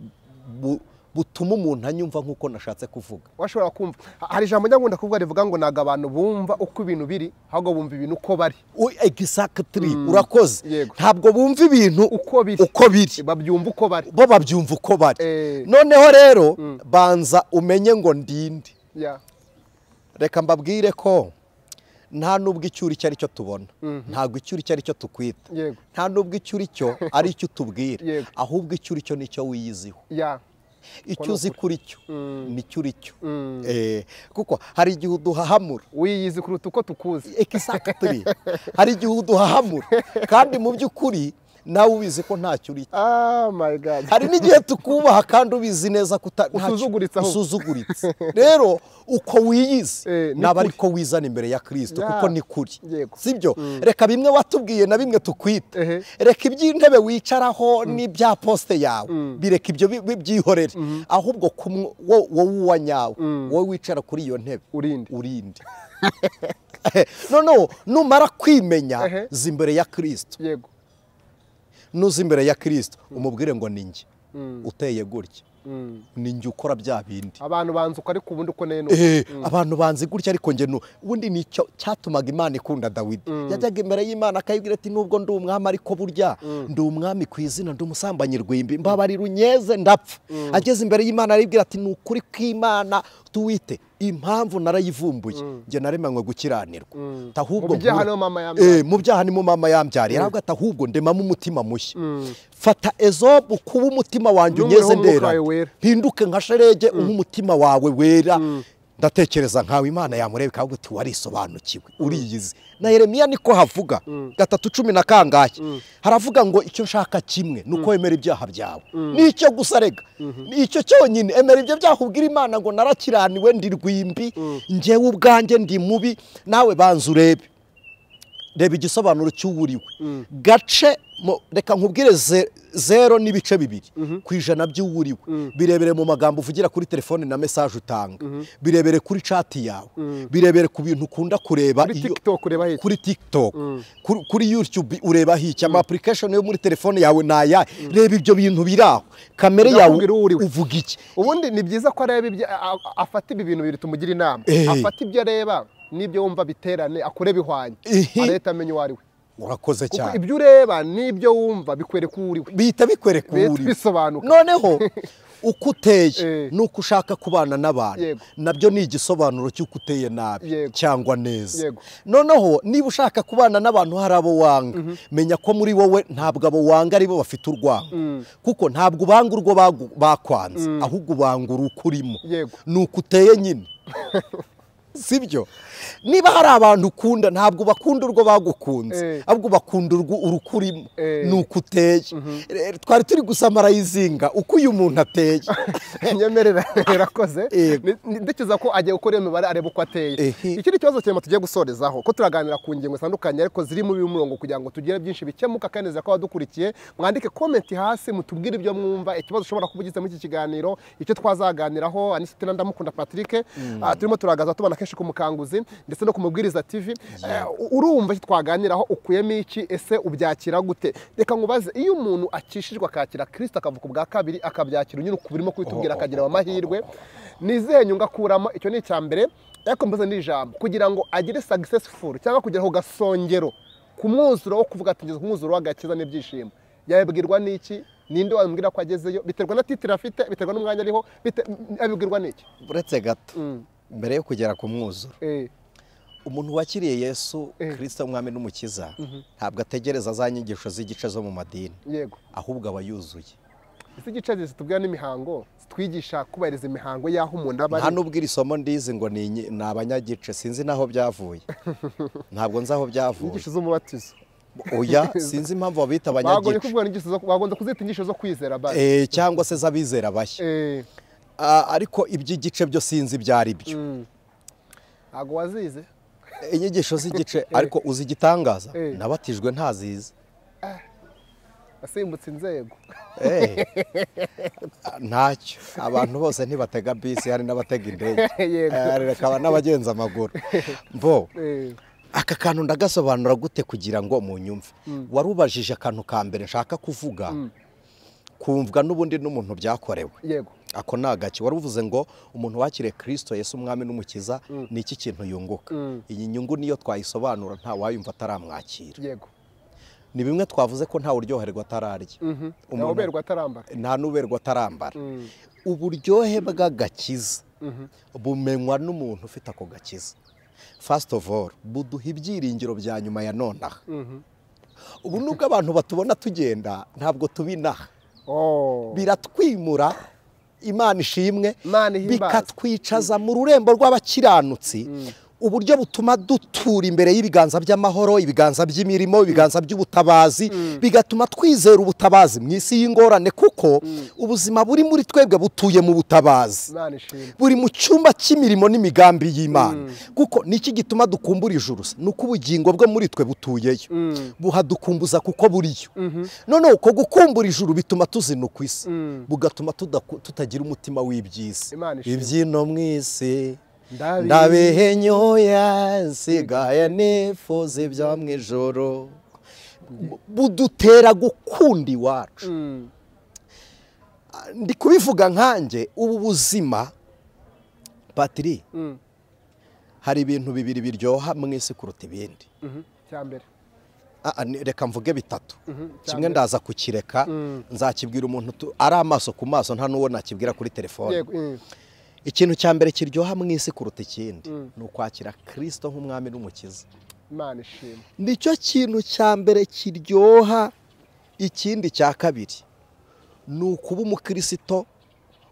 butuma umuntu anyumva nkuko nashatse kuvuga. Washobora kumva hari ijambo njya kuvuga rivuga ngo naga abantu bumva uko ibintu biri, ahubwo bumva ibintu uko bari. Exactly, urakoze. Ntabwo bumva ibintu uko biri, babyumva uko bari. Bo babyumva uko bari. Noneho rero banza umenye ngo ndinde. Reka mbabwire ko nta nubwo icyo uri cyo ari cyo tubona, ntabwo icyo uri cyo ari cyo tukwita, nta nubwo icyo uri cyo ari icyo utubwira, ahubwo icyo uri cyo nicyo wiyiziho. Icyo uzi kuri cyo nicyo uri cyo. Kuko hari igihe uduhahamura, wiyizi kuruta uko tukuzi. Exactly. Hari igihe uduhahamura kandi mu by'ukuri nawe ubizi ko ntacyo uri cyo. Oh my God. Hari n'igihe tukubaha kandi ubizi neza ko usuzuguritse. Rero uko wiyizi naba ariko wizana imbere ya Kristo, kuko ni kuri. Sibyo? Reka bimwe watubwiye na bimwe tukwita, reka iby'intebe wicaraho n'ibya poste yawe, bireka ibyo byihorere, ahubwo wowe uwa nyawe, wowe wicara kuri iyo ntebe urinde. No, numara kwimenya zi imbere ya Kristo. Yego. Nuza imbere ya Kristo umubwire ngo ninjye uteye gutya, ninjye ukora bya bindi. Abantu banzi uko ariko ubundi uko nene. Abantu banzi gutya ariko nge ubundi nicyo cyatumaga Imana ikunda Dawidi. Yajyaga imbere y'Imana akayibwira ati nubwo ndi umwami ariko burya ndi umwami ku izina, ndi umusambanyi rwimbi, mbabarira unyeze ndapfa. Ageze imbere y'Imana aribwira ati ni ukuri kw'Imana tuwite impamvu narayivumbuye, nge naremanywe gukiranirwa. Ahubwo mu byaha ni mu mama yambyariye. Yaravuga ati ahubwo ndemamo umutima mushya, fata ezobu kuba umutima wanjye unyeze ndera, mpinduke nka sherege umutima wawe wera. Ndatekereza nkawe Imana yamureba ikavuga ati warisobanukiwe, uriyizi. Na Yeremiya niko havuga 3:10 na kangahe, haravuga ngo icyo nshaka kimwe nuko wemera ibyaha byawe. Nicyo gusa rega, nicyo cyonyine, emera ibyo byaha ubwira Imana ngo narakiraniwe, ndi rwimbi, njyewe ubwanjye ndi mubi, nawe banza urebe. Reba igisobanuro cy'uwuriwe. Gace reka nkubwire 0.2 ku ijana by'uwuriwe. Birebere mu magambo uvugira kuri telefone na message utanga, birebere kuri chat yawe, birebere ku bintu ukunda kureba kuri TikTok, ureba hiki, kuri TikTok, kuri YouTube ureba hiki, ama application yo muri telefone yawe naya. Reba ibyo bintu biraho, kamere yawe uvuga iki. Ubundi ni byiza ko areba ibyo afata, ibi bintu biri tumugira inama, afata ibyo areba n'ibyo wumva biterane, akore bihwanye, areta amenye uwo ari we. Urakoze cyane. Ibyo ureba n'ibyo wumva bikwereka uwo uri we, bihita bikwereka uwo uri we, bisobanuka. Noneho uko uteye nuko ushaka kubana n'abantu, nabyo ni igisobanuro cy'uko uteye nabi cyangwa neza. Noneho niba ushaka kubana n'abantu hari abo wanga, menya ko muri wowe ntabwo abo wanga ari bo bafite urwango, kuko ntabwo ubanga urwo bakwanze, ahubwo ubanga urukurimo, nuko uteye nyine. Sibyo? Niba hari abantu ukunda ntabwo bakunda urwo bagukunze, ahubwo bakunda urwo urukurimo nuko uteye. Twari turi gusamarayizinga uko uyu muntu ateye. Nyemerera irakoze. Ndikiza ko agiye gukora imibare areba uko ateye. Ikindi kibazo cyema tugiye gusorezaho ko turaganira ku ngingo zitandukanye ariko ziri mu murongo kugira ngo tugire byinshi bikemuka kandi neza ko abadukurikiye mwandike comment hasi mutubwire ibyo mwumva, ikibazo ushobora kubugize muri iki kiganiro, icyo twazaganiraho. Anisitira Ndamukunda Patrick turimo turagaza tubana kenshi ku Mukanguzi ndetse no ku Mubwiriza TV. Urumva icyo twaganiraho ukuyemo iki, ese ubyakira gute? Reka nkubaze, iyo umuntu akishijwe akakira Kristo akavuka ubwa kabiri akabyakira unyura kubirimo kwitubwira akagira amahirwe, nizihe nyungu akuramo? Icyo ni icya mbere. Ariko mbaze n'ijambo kugira ngo agire successful cyangwa kugera ku gasongero ku mwuzuro wo kuvuga ati ngeze ku mwuzuro w'agakiza n'ibyishimo, yabibwirwa n'iki? Ninde wambwira ko agezeyo? Biterwa na titire afite, biterwa n'umwanya ariho, abibwirwa n'iki? Uretse gato mbere yo kugera ku mwuzuro, umuntu wakiriye Yesu Kristo umwami n'umukiza ntabwo ategereza za nyigisho z'igice zo mu madini, yego, ahubwo aba yuzuye. Ese igice zitubwira n'imihango zitwigisha kubahiriza imihango y'aho umuntu aba ari? Nta nubwo iri somo ndizi ngo ni abanyagice, sinzi naho byavuye, ntabwo nzi aho byavuye. Inyigisho z'umubatizo. Oya, sinzi impamvu babita abanyagice. Bagombye kuzita inyigisho zo kwizera basi, cyangwa se z'abizera bashya. Ariko iby'igice byo sinzi ibyo ari byo. Ntabwo wazize inyigisho z'igice, ariko uzi igitangaza, nabatijwe ntazize. Asimbutse inzego. Ntacyo, abantu bose ntibatega bisi, hari n'abatega indege, hakaba n'abagenza amaguru. Mbo aka kantu ndagasobanura gute kugira ngo munyumve? Warubajije akantu ka mbere nshaka kuvuga, kumvwa n'ubundi n'umuntu byakorewe. Yego. Ako ni agaki. Waruvuze ngo umuntu wakiriye Kristo Yesu umwami n'umukiza ni iki kintu yunguka? Iyi nyungu niyo twayisobanura nta wayumva ataramwakira. Yego. Ni bimwe twavuze ko nta uryoherwa atararya, nta n'uberwa atarambara. Uburyohe bw'agakiza bumenywa n'umuntu ufite ako gakiza. First of all, buduha ibyiringiro bya nyuma ya nonaha. Ubu nubwo abantu batubona tugenda ntabwo tubinaha, biratwimura. Imana ishimwe, bikatwicaza mu rurembo rw'abakiranutsi, uburyo butuma dutura imbere y'ibiganza by'amahoro, ibiganza by'imirimo, ibiganza by'ubutabazi, bigatuma twizera ubutabazi mu isi y'ingorane, kuko ubuzima buri muri twebwe butuye mu butabazi, buri mu cyumba cy'imirimo n'imigambi y'Imana. Kuko niki gituma dukumbura ijuru? Nuko ubugingo bwo muri twe butuyeyo, buhadukumbuza kuko buriyo. None uko gukumbura ijuru bituma tuzinukwa isi, bugatuma tutagira umutima w'iby'isi. Ibyino mu isi ndabihenyoye, nsigaye nifuza ibyo mu ijoro. Budutera gukunda iwacu. Ndi kubivuga nkanjye, ubu buzima Patri, hari ibintu bibiri biryoha mu isi kuruta ibindi. Reka mvuge bitatu, kimwe ndaza kukireka nzakibwira umuntu ari amaso ku maso, nta n'uwo nakibwira kuri telefone. Ikintu cya mbere kiryoha mu isi kuruta ikindi ni ukwakira Kristo nk'umwami n'umukiza. Imana ishimwe. Nicyo kintu cya mbere kiryoha. Ikindi cya kabiri ni ukuba umukristo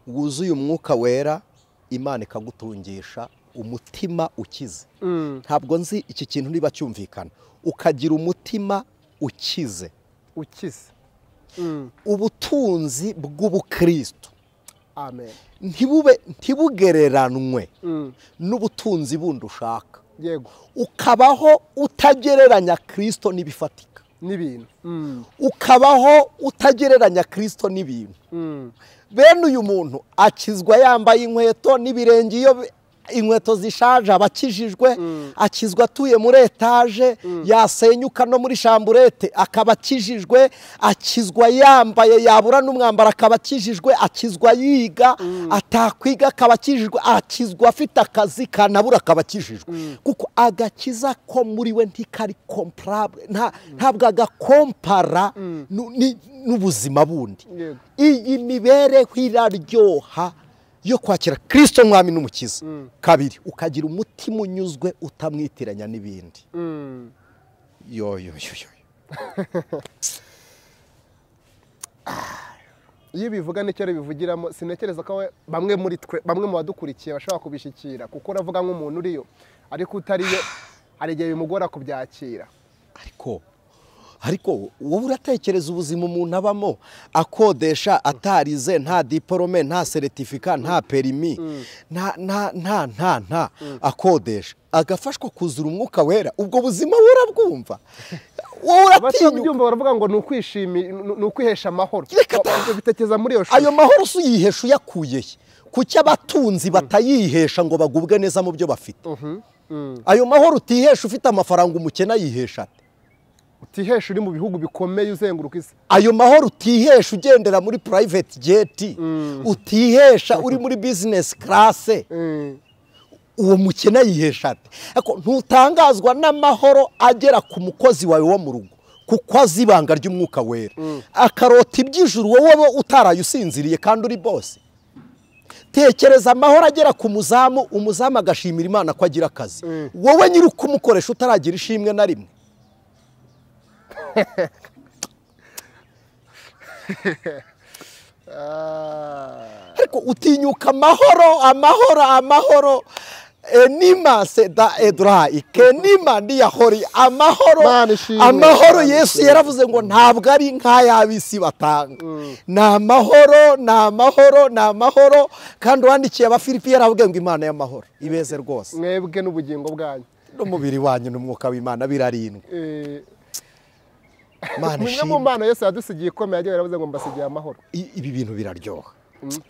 wuzuye umwuka wera, Imana ikagutungisha umutima ukize. Ntabwo nzi iki kintu niba cyumvikana. Ukagira umutima ukize. Ukize. Ubutunzi bw'ubukristo. Amen. Ntibugereranwe n'ubutunzi bundi ushaka. Yego. Ukabaho utagereranya Kristo n'ibifatika n'ibintu. Ukabaho utagereranya Kristo n'ibintu. Bene uyu muntu akizwa yambaye inkweto n'ibirenge, iyo inkweto zishaje abakijijwe, akizwa atuye muri etaje yasenyuka no muri shamburete akaba akijijwe, akizwa yambaye yabura n'umwambaro akaba akijijwe, akizwa yiga atakwiga akaba akijijwe, akizwa afite akazi kanabura akaba akijijwe. Kuko agakiza ko muri we ntikari comparable, ntabwo agakompara n'ubuzima bundi. Iyi mibereho iraryoha yo kwakira Kristo mwami n'umukiza. Kabiri, ukagira umutima unyuzwe utamwitiranya n'ibindi. Yo yo yo yo. Iyo bivuga nicyo bivugiramo, sinekereza ko bamwe muri twe, bamwe mu badukurikiye bashobora kubishikira, kuko uravuga nk'umuntu uriyo ariko utariyo hari igihe bimugora kubyakira. Ariko wowe uratekereza ubuzima umuntu abamo akodesha atarize, nta diporome, nta seritifika, nta perimi, nta nta nta nta nta akodesha agafashwa kuzura umwuka wera, ubwo buzima urabwumva? Wowe uratinyuka baravuga ngo ni ukwihesha amahoro, bitekeza muri iyo shusho. Ayo mahoro se uyihesha uyakuye he? Kuki abatunzi batayihesha ngo bagubwe neza mu byo bafite? Ayo mahoro utihesha ufite amafaranga, umukene ayihesha ate? Utihesha uri mu bihugu bikomeye uzenguruka isi. Ayo mahoro utihesha ugendera muri private jet, utihesha uri muri business class, uwo mukene ayihesha ate? Ariko ntutangazwa n'amahoro agera ku mukozi wawe wo mu rugo, kuko azi ibanga ry'umwuka wera, akarota iby'ijuru wowe utaraye usinziriye kandi uri boss. Tekereza amahoro agera ku muzamu, umuzamu agashimira Imana ko agira akazi, wowe nyiri ukumukoresha utaragira ishimwe na rimwe. Ariko utinyuka amahoro, amahoro, amahoro enima seda edrai kenima ndiyahori amahoro, amahoro. Yesu yaravuze ngo ntabwo ari nk'ay'ab'isi batanga, ni amahoro, ni amahoro, ni amahoro. Kandi uwandikiye Abafilipi yaravuga ngo Imana y'amahoro ibeze rwose mwebwe n'ubugingo bwanyu n'umubiri wanyu n'umwuka w'Imana birarindwa. Mwe mu mpano Yesu yadusigiye ikomeye, yagiye yaravuze ngo mbasigiye amahoro. Ibi bintu biraryoha.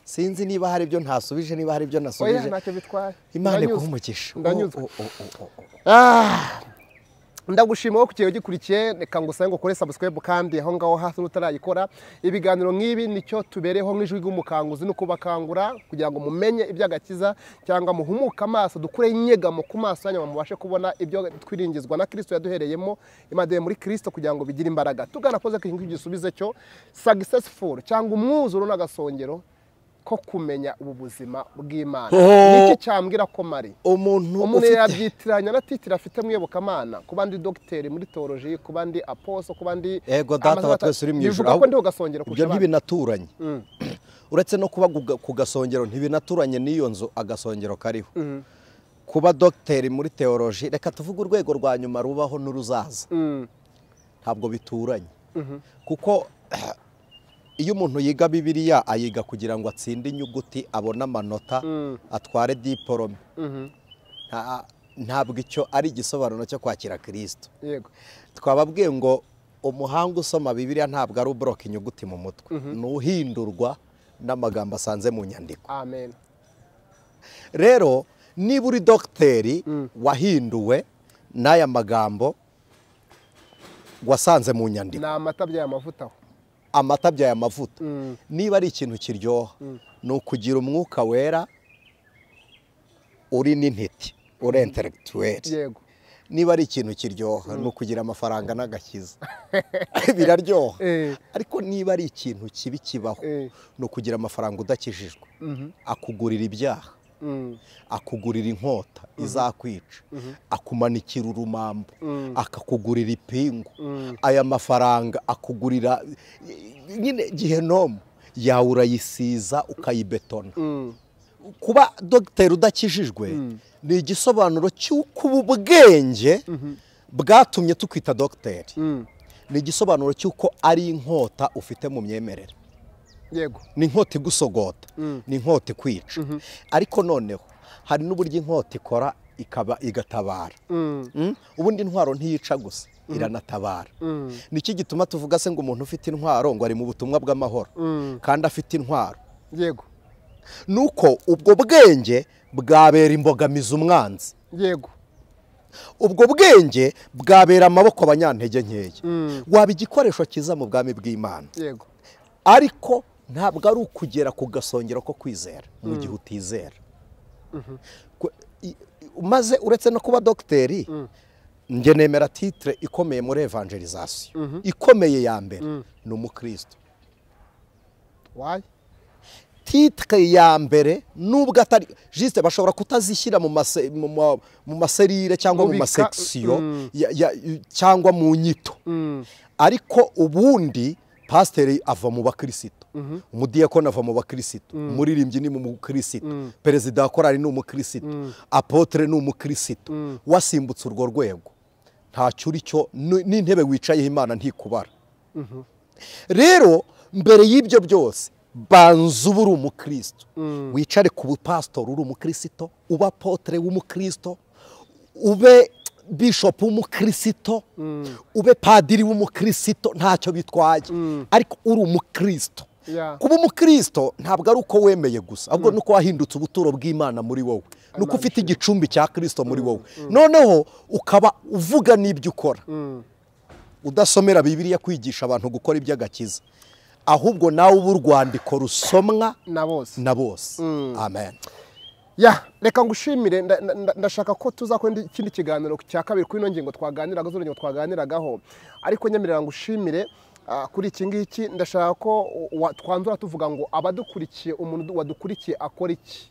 Sinzi niba hari ibyo ntasubije, niba hari ibyo nasubije. Ntacyo bitwaye. Imana iguhe umugisha. Ndanyuzwe. Ndagushima wowe kukiye ugikurikiye, reka ngusabe ngo ukore subscribe kandi aho ngaho hasi utarayikora. Ibiganiro nk'ibi nicyo tubereho nk'ijwi ry'umukanguzi, no kubakangura kugira ngo mumenye iby'agakiza cyangwa muhumuke amaso, dukure inyegamo ku maso yanyu mubashe kubona ibyo twiringizwa na Kristo yaduhereyemo, Imana muri Kristo kugira ngo bigire imbaraga. Tugana koze igisubizo cyo successful cyangwa umwuzuro n'agasongero ko kumenya ubu buzima bw'Imana. Niki cyambwira ko mari umuntu yabyitiranya na titira afite mwiyobokamana, kuba ndi docteur muri theology, kuba ndi apostle, kuba ndi ego data wa twese uri mu ijuru, aho ndi ugasongera kurusha ibyo ntibinaturanye. Uretse no kuba ku gasongero ntibinaturanye n'iyo nzu agasongero kariho. Kuba docteur muri theology, reka tuvuge urwego rwa nyuma rubaho n'uruzaza, ntabwo bituranye. Kuko iyo umuntu yiga Bibiliya ayiga kugira ngo atsinde inyuguti, abone amanota, atware diporome. Ntabwo icyo ari igisobanuro cyo kwakira Kristo. Yego. Twababwiye ngo umuhanga usoma Bibiliya ntabwo ari ubroka inyuguti mu mutwe, nuhindurwa n'amagambo asanze mu nyandiko. Amen. Rero niba uri dogiteri wahinduwe n'aya magambo wasanze mu nyandiko, ni amata byaye amavuta. Amata byaye amavuta. Niba ari ikintu kiryoha ni ukugira umwuka wera uri n'intiti, uri intellectuel. Yego. Niba ari ikintu kiryoha ni ukugira amafaranga n'agakiza, biraryoha. Ariko niba ari ikintu kibi kibaho ni ukugira amafaranga udakijijwe, akugurira ibyaha, akugurira inkota izakwica, akumanikira urumambo, akakugurira ipingu. Aya mafaranga akugurira nyine gihenomu yawe, urayisiza ukayibetona. Kuba dogiteri udakijijwe ni igisobanuro cy'uko ubu bwenge bwatumye tukwita dogiteri, ni igisobanuro cy'uko ari inkota ufite mu myemerere. Yego. Ni inkota igusogota, ni inkota ikwica. Ariko noneho hari n'uburyo inkota ikora ikaba igatabara. Ubundi intwaro ntiyica gusa, iranatabara. Niki gituma tuvuga se ngo umuntu ufite intwaro ngo ari mu butumwa bw'amahoro kandi afite intwaro? Yego. Nuko ubwo bwenge bwabera imbogamizi umwanzi. Yego. Ubwo bwenge bwabera amaboko abanyantege nkeya. Waba igikoresho cyiza mu bwami bw'Imana. Yego. Ariko ntabwo ari ukugera ku gasongero ko kwizera mu gihe utizera. Maze uretse no kuba dogiteri, njye nemera titre ikomeye muri evangelization, ikomeye ya mbere ni umukristo. Why? Titre ya mbere nubwo atari juste, bashobora kutazishyira mu maserire cyangwa mu masection cyangwa mu nyito, ariko ubundi pasiteri ava mu bakristo. Umudiyakoni ava mu bakirisitu, umuririmbyi ni mu mukirisitu, perezida wa korali ni umukirisitu, apotre ni umukirisitu. Wasimbutse urwo rwego ntacyo uri cyo, n'intebe wicayeho Imana ntikubara. Rero mbere y'ibyo byose banza uba uri umukristo, wicare ku bupasitori uri umukristo, ube apotre w'umukristo, ube bishop w'umukristo, ube padiri w'umukristo, ntacyo bitwaye, ariko uri umukristo. Kuba umukristo ntabwo ari uko wemeye gusa, ahubwo nuko wahindutse ubuturo bw'Imana muri wowe, nuko ufite igicumbi cya Kristo muri wowe, noneho ukaba uvuga n'ibyo ukora, udasomera Bibiliya kwigisha abantu gukora iby'agakiza, ahubwo nawe uba urwandiko rusomwa na bose. Amen. Ya, reka ngushimire, ndashaka ko tuzakora ikindi kiganiro cya kabiri kuri ino ngingo twaganiraga, zo ngingo twaganiragaho, ariko nyemerera ngushimire kuri iki ngiki. Ndashaka ko twanzura tuvuga ngo abadukurikiye, umuntu wadukurikiye akora iki?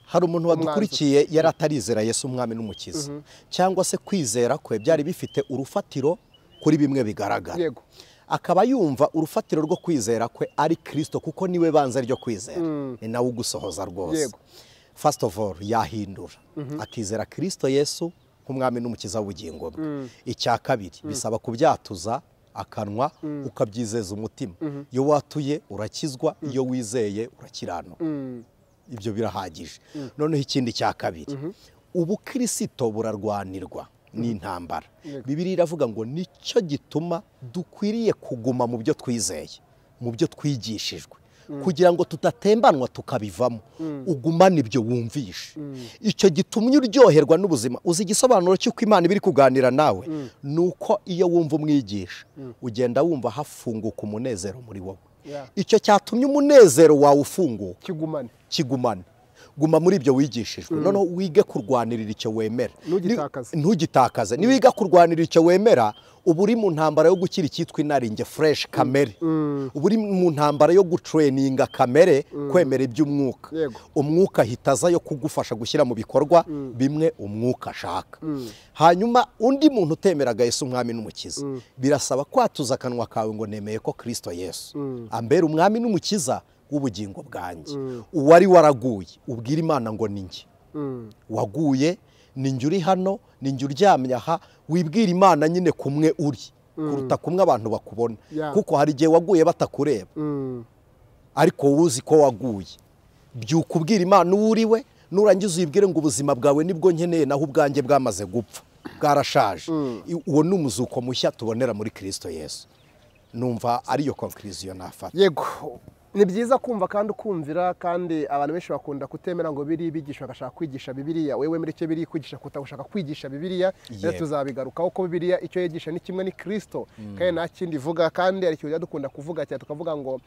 Hari umuntu wadukurikiye yari atarizera Yesu umwami n'umukiza, cyangwa se kwizera kwe byari bifite urufatiro kuri bimwe bigaragara. Yego. Akaba yumva urufatiro rwo kwizera kwe ari Kristo, kuko niwe banze ryo kwizera, ni nawe ugusohoza rwose. First of all, yahindura akizera Kristo Yesu nk'umwami n'umukiza w'ubugingo bwe. Icya kabiri, bisaba kubyatuza akanwa, ukabyizeza umutima. Iyo watuye urakizwa, iyo wizeye urakiranuka. Ibyo birahagije. Noneho ikindi cya kabiri, ubukristo burarwanirwa n'intambara. Bibiliya iravuga ngo nicyo gituma dukwiriye kuguma mu byo twizeye, mu byo twigishijwe, kugira ngo tudatembanwa tukabivamo. Ugumane ibyo wumvishe, icyo gitumye uryoherwa n'ubuzima. Uzi igisobanuro cy'uko Imana ibiri kuganira nawe, nuko iyo wumva umwigisha ugenda wumva hafunguka umunezero muri wowe. Icyo cyatumye umunezero wawe ufunguka, kigumane. Guma muri ibyo wigishijwe, noneho wige kurwanirira icyo wemera, ntugitakaze. Niwiga kurwanirira icyo wemera, uba uri mu ntambara yo gukira icyitwa inaringe fresh kamere, uba uri mu ntambara yo gutraininga kamere kwemera iby'umwuka. Umwuka ahita aza yo kugufasha gushyira mu bikorwa bimwe umwuka ashaka. Hanyuma undi muntu utemeraga Yesu umwami n'umukiza, birasaba kwatuza akanwa kawe ngo nemeye ko Kristo Yesu ambera umwami n'umukiza w'ubugingo bwanjye. Uwari waraguye ubwira Imana ngo ni njye waguye, ni njye uri hano, ni njye uryamye aha. Wibwira Imana nyine kumwe uri, kuruta kumwe abantu bakubona, kuko hari igihe waguye batakureba, ariko wowe uzi ko waguye. Byuka ubwira Imana uwo uri we, nurangiza uyibwire ngo ubuzima bwawe nibwo nkeneye, naho ubwanjye bwamaze gupfa, bwarashaje. Uwo ni umuzuko mushya tubonera muri Kristo Yesu. Numva ariyo conclusion nafata. Yego. Ni byiza kumva kandi ukumvira, kandi abantu benshi bakunda kutemera ngo biri bigisha bagashaka kwigisha Bibiliya. Wewe muri cyo biri kwigisha kutagushaka kwigisha Bibiliya, rero tuzabigarukaho ko Bibiliya icyo yigisha ni kimwe, ni Kristo, kandi nta kindi ivuga. Kandi ari cyo dukunda kuvuga cyane, tukavuga ngo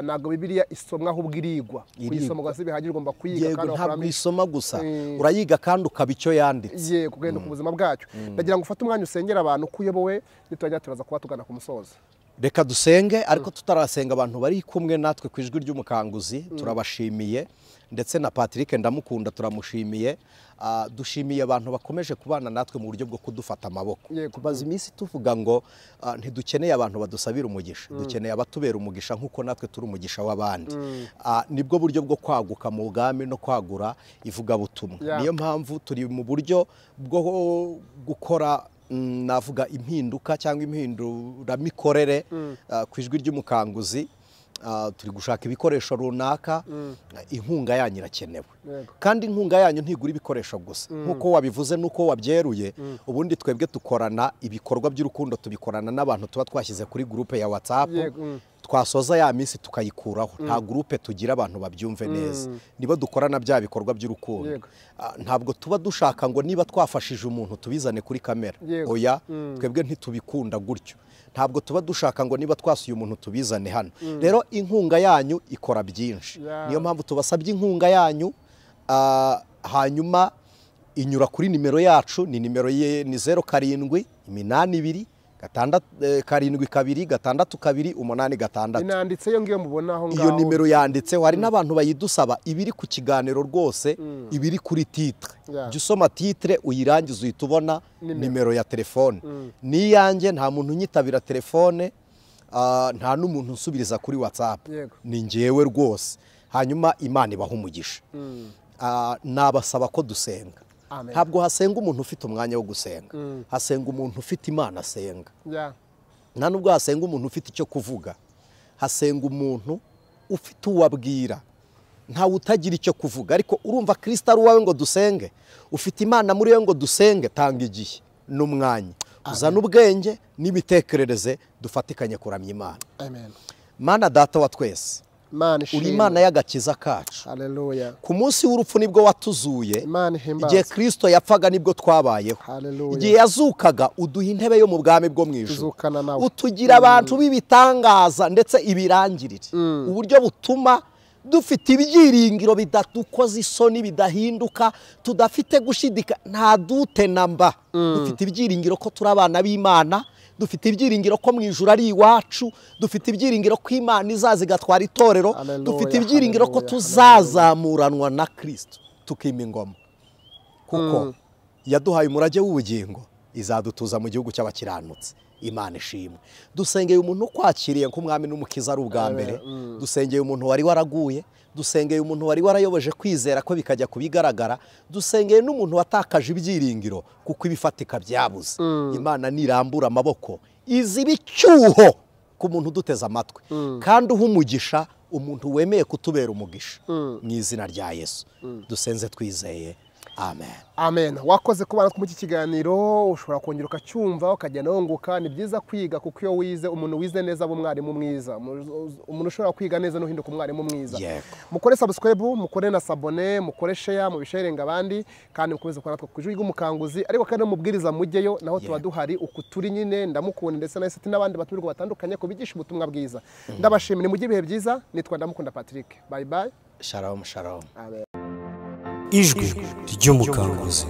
ntabwo Bibiliya isomwa ahubwo irigwa. Kuyisoma gusa bihagije, ugomba kuyiga kandi ntabwo isoma gusa, urayiga kandi ukaba icyo yanditse. Yego, kugenda ku buzima bwacyo. Ndagira ngo ufate umwanya usengera abantu kuyobowe, nitwajya turaza kuba tugana ku musozo. Reka dusenge, ariko tutarasenga abantu bari kumwe natwe ku ijwi ry'umukanguzi turabashimiye, ndetse na Patrick ndamukunda turamushimiye. Dushimiye abantu bakomeje kubana natwe mu buryo bwo kudufata amaboko. Tumaze iminsi tuvuga ngo ntidukeneye abantu badusabira umugisha, dukeneye abatubera umugisha nk'uko natwe turi umugisha w'abandi. Nibwo buryo bwo kwaguka mu bwami no kwagura ivugabutumwa. Niyo mpamvu turi mu buryo bwo gukora, navuga impinduka cyangwa impinduramikorere ku ijwi ry'umukanguzi. Turi gushaka ibikoresho runaka, inkunga yanyu irakenewe. Kandi inkunga yanyu ntigura ibikoresho gusa, nkuko wabivuze nuko wabyeruye. Ubundi twebwe dukorana ibikorwa by'urukundo, tubikorana n'abantu tuba twashyize kuri groupe ya WhatsApp. Twasoza ya minsi tukayikuraho. Nta groupe tugira abantu babyumve neza, nibo dukorana bya bikorwa by'urukundo. Ntabwo tuba dushaka ngo niba twafashije umuntu tubizane kuri kamera, oya, twebwe ntitubikunda gutyo. Ntabwo tuba dushaka ngo niba twasuye umuntu tubizane hano. Rero inkunga yanyu ikora byinshi, niyo mpamvu tubasabye inkunga yanyu. Hanyuma inyura kuri nimero yacu, ni nimero ye ni 07 82 6 7 2 6 2 8 6. Inanditse iyo ngiyo mubona aho ngaho. Iyo nimero yanditse, hari n'abantu bayidusaba, ibiri ku kiganiro rwose, ibiri kuri titre. Jya usoma titre uyirangize uhita ubona nimero ya telefone. Niyanjye nta muntu unyitabira telefone, Nta n'umuntu unsubiriza kuri WhatsApp, ni njyewe rwose. Hanyuma Imana ibaha umugisha. Nabasaba ko dusenga. Ntabwo hasenga umuntu ufite umwanya wo gusenga, hasenga umuntu ufite Imana asenga. Nta nubwo hasenga umuntu ufite icyo kuvuga, hasenga umuntu ufite uwabwira. Ntawe utagira icyo kuvuga, ariko urumva Kristo ari uwawe ngo dusenge, ufite Imana muri we ngo dusenge. Tanga igihe n'umwanya, uzana ubwenge n'imitekerereze, dufatikanye kuramya Imana. Amen. Mana Data wa twese, uri Imana y'agakiza kacu. Haleluya. Ku munsi w'urupfu nibwo watuzuye, igihe Kristo yapfaga nibwo twabayeho, igihe yazukaga uduha intebe yo mu bwami bwo mu ijuru, utugira abantu b'ibitangaza ndetse ibirangirire, uburyo butuma dufite ibyiringiro bidadukoza isoni, bidahinduka, tudafite gushidika, nta dute namba. Dufite ibyiringiro ko turi abana b'Imana, dufite ibyiringiro ko mu ijuru ari iwacu, dufite ibyiringiro ko Imana izaza igatwara itorero, dufite ibyiringiro ko tuzazamuranwa na Kristo tukima ingoma, kuko yaduhaye umurage w'ubugingo, izadutuza mu gihugu cy'abakiranutsi. Imana ishimwe. Dusengeye umuntu ukwakiriye nk'umwami n'umukiza ari ubwa mbere, dusengeye umuntu wari waraguye, dusengeye umuntu wari warayoboje kwizera ko bikajya kubigaragara, dusengeye n'umuntu watakaje ibyiringiro kuko ibifatika byabuze. Imana nirambura amaboko iziba icyuho ku muntu uduteze amatwi, kandi uha umugisha umuntu wemeye kutubera umugisha. Mu izina rya Yesu dusenze twizeye. Amen. Amen. Wakoze kubana muri iki kiganiro, ushobora kongera ukacyumva ukagenda wunguka. Ni byiza kwiga, kuko iyo wize, umuntu wize neza aba umwarimu mwiza, umuntu ushobora kwiga neza n'uhinduka umwarimu mwiza. Mukore subscribe, mukore na sabone, mukore share, mubisharinga abandi, kandi mukomeze kubana natwe ku Ijwi ry'Umukanguzi. Ariko kandi mubwiriza mujyeyo, naho tuba duhari uku turi nyine, ndamukunda ndetse na Esiti n'abandi batumirwa batandukanye kubigisha ubutumwa bwiza. Ndabashimira, mujye ibihe byiza. Nitwa Ndamukunda Patrick. Bye bye. Shalom, shalom. Amen. Ijwi ry'Umukanguzi.